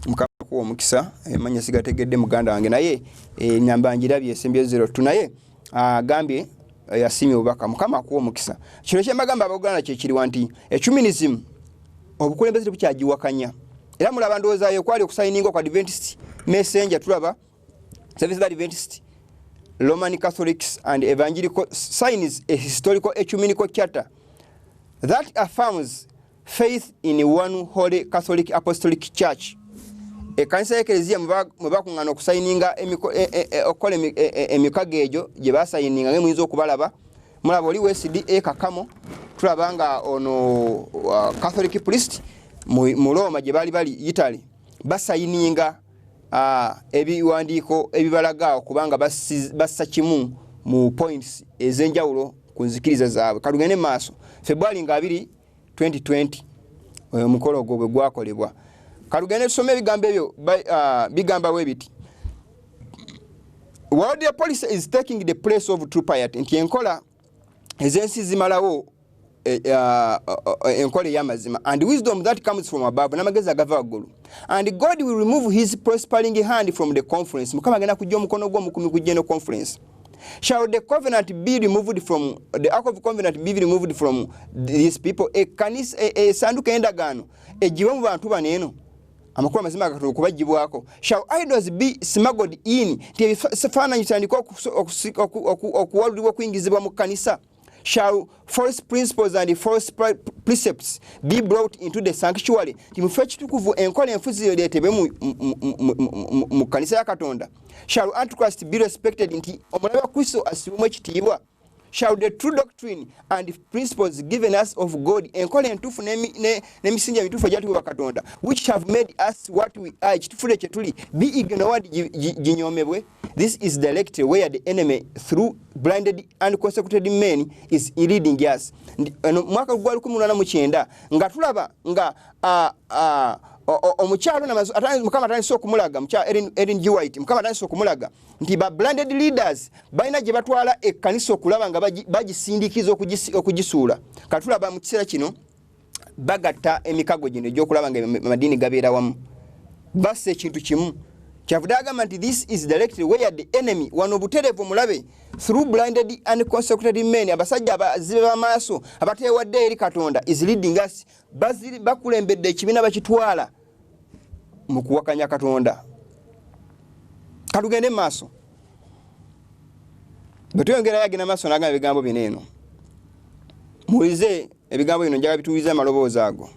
Mukama akuwa omukisa. Emanya sigategedde muganda wange, naye enamba ngirabye esembye 02, naye agambye yasiimye obubaka. Mukama akuwa omukisa. Kino kyembagamba abaganda kyekiriwa nti ecumenism obukulembeze tebukyagiwakanya, era mulaba ndowoozayo kwali okusayininga kwa Adventist Messenger, tulaba Seventh Adventist, Roman Catholics and Evangelical signs a historical ecumenical charter that affirms faith in one holy Catholic Apostolic Church. Ekkanisa y'Ekereziya mwe bakuŋŋaana okusayininga okukola emikago egyo gye basayininga, nga muyinza okubalaba. Mulaba oli SDA Kakamo, tulaba nga ono Catholic priest mu Roma gye baali bali Italy, basayininga ebiwandiiko ebibalaga okubanga bassa kimu mu points ez'enjawulo ku nzikiriza zaabwe. Katugende mu maaso. February nga 2 2020 omukolo ogwo bwe gwakolebwa. Katugende tusome ebigambo ebyo, bigamba bwe biti: world policy is taking the place of true piety, nti enkola ez'ensi zimalawo enkola ey'amazima, and wisdom that comes from above, n'amagezi agava waggulu. And God will remove his prospering hand from the conference, Mukama agenda kujja omukono gwe omukumi gujje no conference. Shall the covenant be removed from the ark of covenant be removed from these people? Ekkanisa, esanduku ey'endagaano eggyibwe mu bantu bano eno, amakulu amazima Katonda okubaggyibwako. Shall idols be smuggled in, nti ebifaananyi bitandike okuwalulibwa okuyingizibwa mu kkanisa? Shall false principles and false precepts be brought into the sanctuary, nti mu kifo ekitukuvu enkola enfu zireetebwe mu kkanisa ya Katonda? Shall Antichrist be respected, nti omulabe wa Kristo assibwemu ekitiibwa? Shall the true doctrine and principles given us of God, enkola entuufu n'emisingi emituufu egyatuweebwa Katonda, which have made us what we are, ekitufuule kye tuli, be ignored, ginyoomebwe? This is directly where the enemy through blinded and consecrated men is leading us. Eno mwaka gwa 1890 nga tulaba nga omukyalo Mukama atandise okumulaga, mukyala Ellen G. White, Mukama atandise okumulaga nti ba blinded leaders balina gye batwala ekkanisa okulaba nga bagisindiikiriza okugisuula. Katulaba mu kiseera kino bagatta emikago gino egyokulaba nga amadiini gabeera wamu, bassa ekintu kimu. Kyavudde agamba nti this is directly where the enemy, wano obutereevu omulabe, through blinded and consecrated men, abasajja abazibe b'amaaso abateewadde eri Katonda, is leading us, bakulembedde ekibiina bakitwala mu kuwakanya Katonda. Katugende mu maaso. Bwe tweyongerayo agenda maaso n'agamba ebigambo bino eno. Muwulize ebigambo bino, njagala bituwulize amaloboozi ago.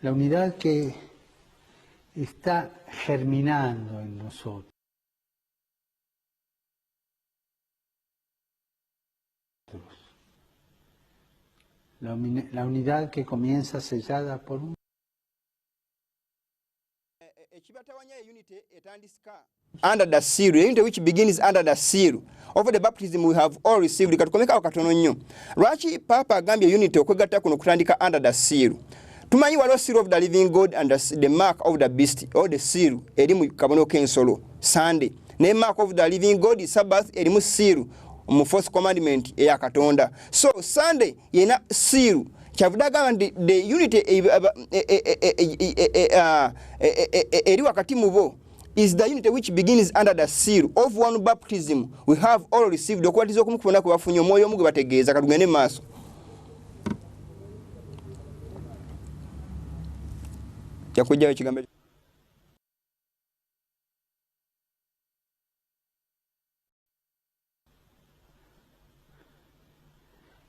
La unidad que está germinando en nosotros. La unidad que comienza sellada por un under the seal, the unity which begins under the seal of the baptism we have all received. Katukomekaawo katono nnyo. Lwaki Paapa agambye unity okwegatta kuno kutandika under the seal? Tumanyi waliwo seal of the living God and the mark of the beast, or the seal eri mu kabonero k'ensolo Sunday, ne mark of the living God Sabbath erimu seal mu fourth commandment eya Katonda. So Sunday yena seal. Kyavudde agamba nti the unity eri wakati mu bo is the unity which begins under the seal of one baptism we have all received. Okubatiza okumu kubona kwe bafunye omwoyo omu gwe bategeeza. Katugende mu maaso. Yakujjayo ekigambo.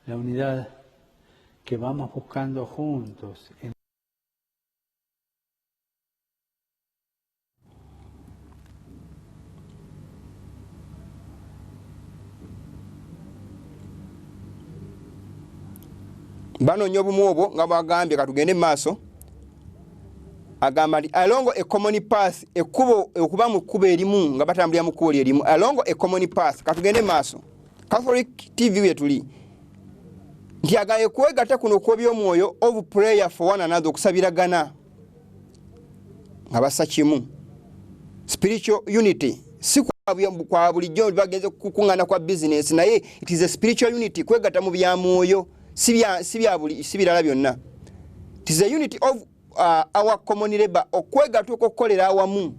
La unidad que vamos buscando juntos en Banoonya obumu obwo nga bwagambye. Katugende mu maaso. Agamba nti along a common path, ekkubo okuba mu kkubo erimu nga batambulira mu kkubo lyerimu, along a common path. Katugende mu maaso. Catholic TV we tuli nti agamba okwegatta kuno okw'ebyomwoyo of prayer for one another, okusabiragana nga bassa kimu, spiritual unity. Si kwa bulijjo bagenze kukuŋŋaana kwa business, naye it is a spiritual unity, kwegatta mu bya mwoyo, si birala byonna. It is a unity of our common labor, okwegatta okwokukolera awamu.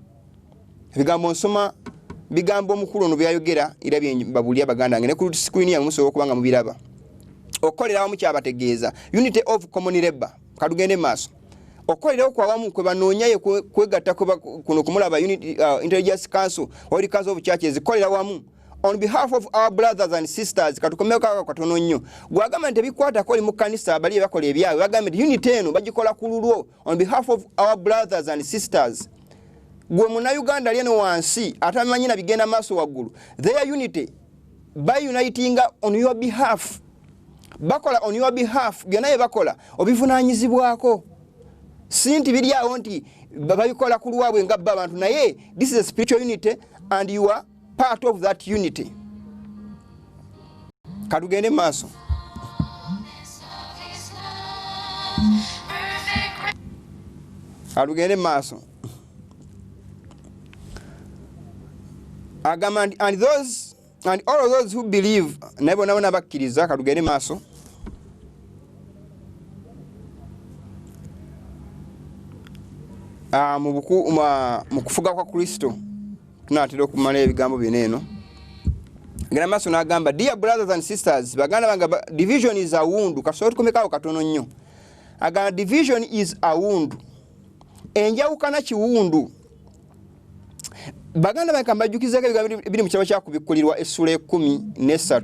Ebigambo nsoma bigambo omukulu ono byayogera era bye baganda nge ne ku screen yammwe musobola okuba nga mubiraba. Okukolera awamu kyabategeeza unity of common labor. Katugende maaso. Okukolera okwo awamu kwe banoonyayo kwegatta kuno kumulaba unity, Intelligence Council, World Council of Churches kolera wamu on behalf of our brothers and sisters. Katukomeko ako katono nnyo. Gwagamba nti tebikwatako oli mu kkanisa, bali bakola ebyabwe, bagambye nti unity eno bagikola ku lulwo on behalf of our brothers and sisters. Gwe munnayuganda ali eno wansi atamanyi na bigenda maaso waggulu, their unity bayunitinga on your behalf, bakola on your behalf. Byonna bye bakola obivunaanyizibwako, si nti biri awo nti babikola ku lwabwe nga bba abantu, naye this is a spiritual unity and you are part of that unity. Katugende mu maaso. Katugende mu maaso. Agamba nti and those and all of those who believe, naye bonna bonna bakkiriza. Katugende mu maaso. Mu kufuga kwa Kristo tunaatera okumala ebigambo bino eno. Genda maaso n'agamba, dear brothers and sisters, baganda bange, division is a wound. Kasobola tukomekaawo katono nnyo. Agamba division is a wound, enjawukana kiwundu. Baganda bange, kambajjukizeeko ebigambo biri mu kitabo kyakubikkulirwa essula 13.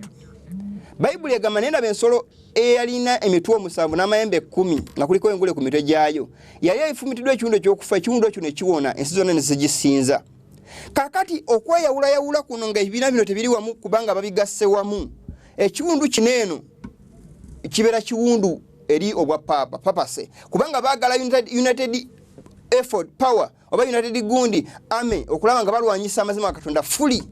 Bayibuli egamba, naye ndaba ensolo eyalina emitwe 7 n'amayembe 10 nga kuliko engule ku mitwe gyayo, yali efumitiddwa ekiwundu ekyokufa, ekiwundu ekyo ne kiwona, ensi zonna ne zigisinza. Kaakati okweyawulayawula kuno nga ebibiina bino tebiri wamu kubanga babigasse wamu, ekiwundu kino eno kibeera kiwundu eri obwa paapa papase, kubanga baagala united effort power oba united gundi army okulaba nga balwanyisa amazima ga Katonda fully,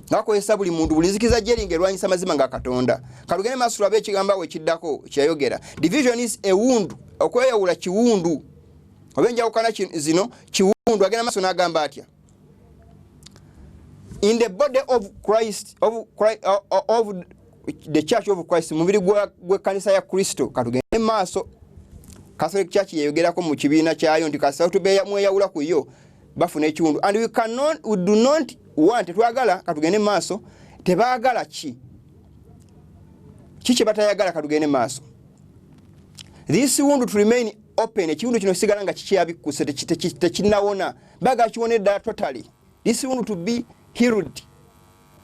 nga bakozesa buli muntu, buli nzikiza gyeri ng'erwanyisa amazima ga Katonda. Kalugende maaso tulabe ekigambo awo ekiddako kyeyayogera. Division is a wound, okweyawula kiwundu oba enjawukana zino kiwundu. Agenda maaso n'agamba atya? In the body of Christ, of the Church of Christ, mubiri gw'ekkanisa ya Kristo. Katugende maaso. Catholic Church yeyogerako mu kibiina kyayo nti kasita mweyawula ku yo bafuna ekiwundu. And we cannot, we do not want, tetwagala. Katugende maaso. Tebaagala ki? Ki kye batayagala? Katugende maaso. This wound to remain open, ekiwundu kino kisigala nga kikyabikkuse, tekinnawona, baagala kiwone ddala totally. This wound to be healed.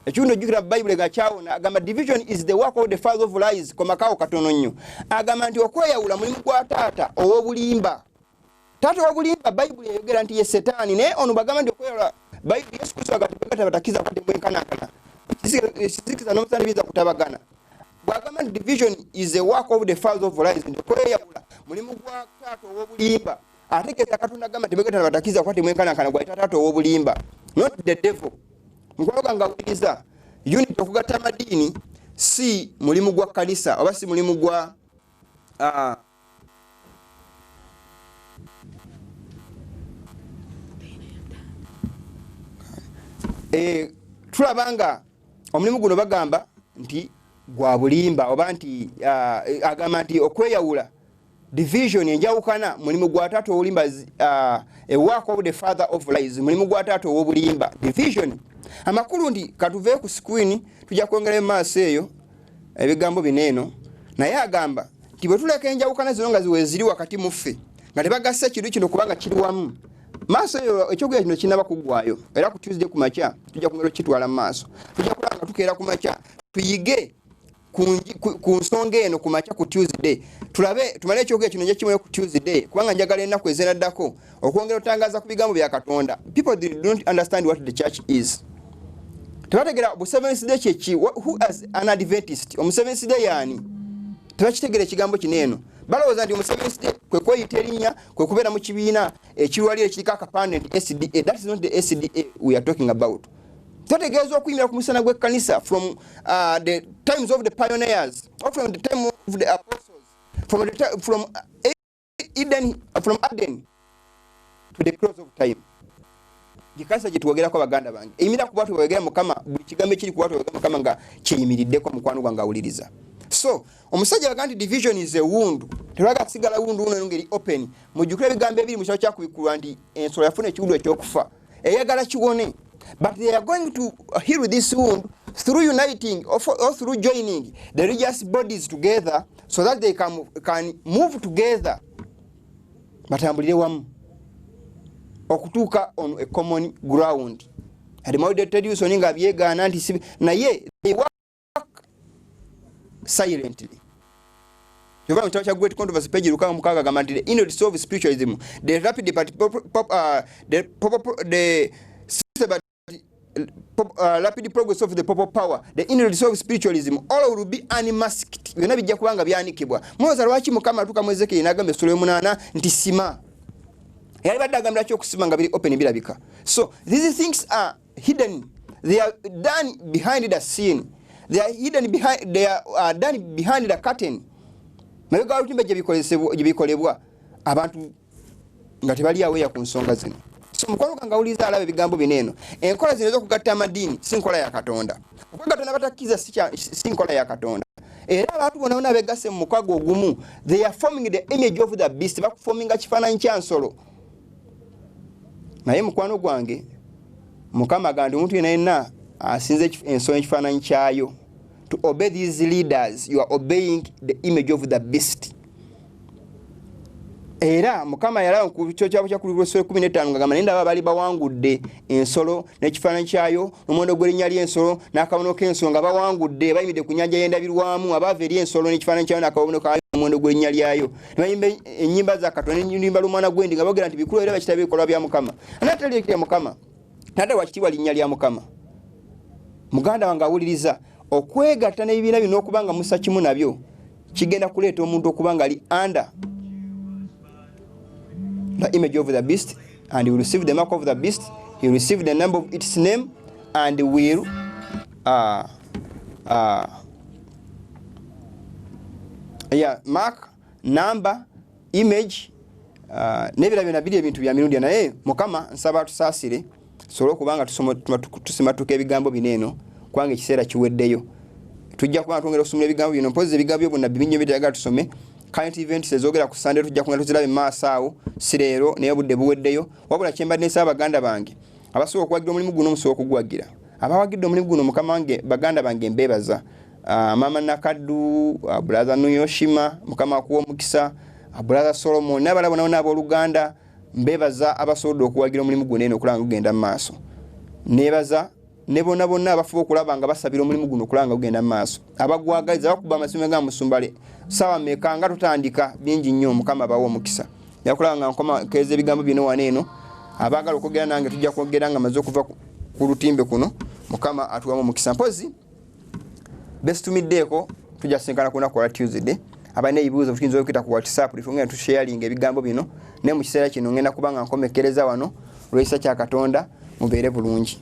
Ekiwundu ojjukira Bayibuli nga kyawona, agamba division is the work of the father of lies. Komakawo katono nnyo. Agamba nti okweyawula mulimu gwa taata ow'obulimba. Taata ow'obulimba Bayibuli eyogera nti ye Setaani, naye ono bw'agamba nti okweyawula, Bayibuli Yesu Kristo agamba nti batakiza kati mwenkanankana. Ekizikiza n'omusana biyinza kutabagana. Bw'agamba nti division is the work of the father of lies, nti okweyawula mulimu gwa taata ow'obulimba. Ategeeza Katonda agamba nti mwenkanankana batakiza kati mwenkanankana, gw'ayita taata ow'obulimba, not the devil. Mukwano gwange awuliriza, unity okugatta amadiini si mulimu gwa kkanisa oba si mulimu gwa tulaba nga omulimu guno bagamba nti gwa bulimba, oba nti agamba nti okweyawula division enjawukana mulimu gwa taata ow'obulimba, a work of the father of lies, mulimu gwa taata ow'obulimba, division. Amakulu nti katuve ku screen, tujja kwongera mu maaso eyo ebigambo bino eno, naye agamba nti bwe tuleka enjawukana zino nga ziweziri wakati mu ffe nga tebagasse ekintu kino kubanga kiri wamu maaso eyo, ekyokulya kino kinnaba kuggwayo. Era ku Tuesday ku makya tujja kwongera okukitwala mu maaso, tujja kulaba nga tukeera ku makya tuyige ku nsonga eno ku makya ku Tuesday, tulabe tumale ekyokulya kino nja kimuyo ku Tuesday, kubanga njagala ennaku ezinaddako okwongera otangaza ku bigambo bya Katonda. People, they don't understand what the church is. Tebategera bu Seventh Day kye ki. Who as an Adventist, omu Seventh Day yaani? Tebakitegeera ekigambo kino eno. Balowooza nti omu Seventh Day kwe kweyita erinnya, kwe kubeera mu kibiina ekirwaliro ekiriko akapande nti SDA. That is not the SDA we are talking about. Totegeeza okuyimira ku musana gw'ekkanisa from the times of the pioneers or from the time of the apostles, from Eden, from Aden to the close of time. Gikanisa gye twogerako baganda bange eyimira ku bwatu bwegera Mukama, buli kigambo ekiri ku bwatu bwegera Mukama nga kyeyimiriddeko. Mukwano gwange awuliriza, so omusajja agamba nti division is a wound, tetwagala kusigala wound uno ngeri open. Mujjukire ebigambo ebiri mu kitabo kyakubikulwa nti ensolo yafuna ekiwundu ekyokufa, eyagala kiwone, but they are going to heal this wound through uniting or through joining the religious bodies together so that they can move together, batambulire wamu okutuuka on a common ground. Ate Ted Wilson nga byegaana nti naye they work silently. Kyova mu kitabo kya Great Controversy page 6 agamba nti the inner of spiritualism, the rapid but pop, the, pop, the rapid progress of the papal power, the inner of spiritualism, all will be unmasked. Byonna bijja kubanga byanikibwa. Mulowooza lwaki Mukama atuuka mu Ezekiel n'agamba essula y'omunaana nti sima? Yali badde agambira ki okusima nga biri open birabika? So these things are hidden, they are done behind the scene, they are hidden behind, they are done behind the curtain. Mabega w'olutimbe gye bikolebwa, abantu nga tebali aweya ku nsonga zino. So mukwano gwange awuliriza alaba ebigambo bino eno, enkola zino ez'okugatta amadiini si nkola ya Katonda. Okwegatta n'abatakkiriza si nkola ya Katonda. Era abantu bonna bonna begasse mu mukago ogumu, they are forming the image of the beast, bakufominga kifaananyi kya nsolo. Naye mukwano gwange, Mukama agamba nti omuntu yenna yenna asinze ensolo ekifaananyi kyayo, to obey these leaders, you are obeying the image of the beast. Era Mukama yalaba ku kyo kyabo kya kulwesolo 15 nga gamba naye bali bawangudde ensolo n'ekifaananyi kyayo n'omuwendo gw'erinnya ly'ensolo n'akabonero k'ensolo, nga bawangudde, bayimiridde ku nnyanja y'endabirwamu, abaava eri ensolo n'ekifaananyi kyayo n'akabonero kaayo n'omuwendo gw'erinnya lyayo, ne bayimba ennyimba za Katonda n'ennyimba lw'omwana gw'endiga, nga boogera nti bikulu era bakitaba ebikolwa bya Mukama. Anaataliikirira Mukama, nate wa kitiibwa linnya lya Mukama. Muganda wange awuliriza, okwegatta n'ebibiina bino okuba nga mussa kimu nabyo kigenda kuleeta omuntu okuba nga ali under the image of the beast, and he will receive the mark of the beast, he will receive the number of its name, and will yeah, mark, number, image, n'ebirala byonna biri ebintu bya mirundi. Naye Mukama nsaba atusaasire tusobole okuba nga tusimatuka ebigambo bino eno, kubanga ekiseera kiweddeyo. Tujja kuba nga twongera okusomera ebigambo bino mpozi ebigambo by'obunnabbi bingi byetayagala tusome. Current events ezogera ku Sunday tujja kugenda tuzirabe mu maaso awo, si leero, naye obudde buweddeyo. Wabula kyembadde nsaba baganda bange abasobola okuwagira omulimu guno, musobola okuguwagira. Abawagidde omulimu guno, Mukama wange, baganda bange mbeebaza. Mama Nakaddu, brother Nuyoshima, Mukama akuwa omukisa, brother Solomon n'abalala bonna bonna abooluganda mbeebaza abasobodde okuwagira omulimu guno eno okulaba nga gugenda mu maaso. Neebaza Ne bonna bonna abafuba okulaba nga basabira omulimu guno okulaba nga gugenda mu maaso, abagwagaliza, bakuba amasimu ga musumbale saawa meka nga tutandika, bingi nnyo. Mukama bawe omukisa. Njakulaba nga nkoma keeza ebigambo bino wano eno. Abaagala okwogera nange, tujja kwogera nga maze okuva ku lutimbe kuno. Mukama atuwamu omukisa. Mpozi besitumiddeeko, tujja kusinkana ku lunaku olwa Tuesday. Abalina ebibuuzo tuyinza okuyita ku WhatsApp, tugenda tusharinga ebigambo bino. Naye mu kiseera kino ngenda kuba nga nkomekereza wano olw'ekisa kya Katonda. Mubeere bulungi.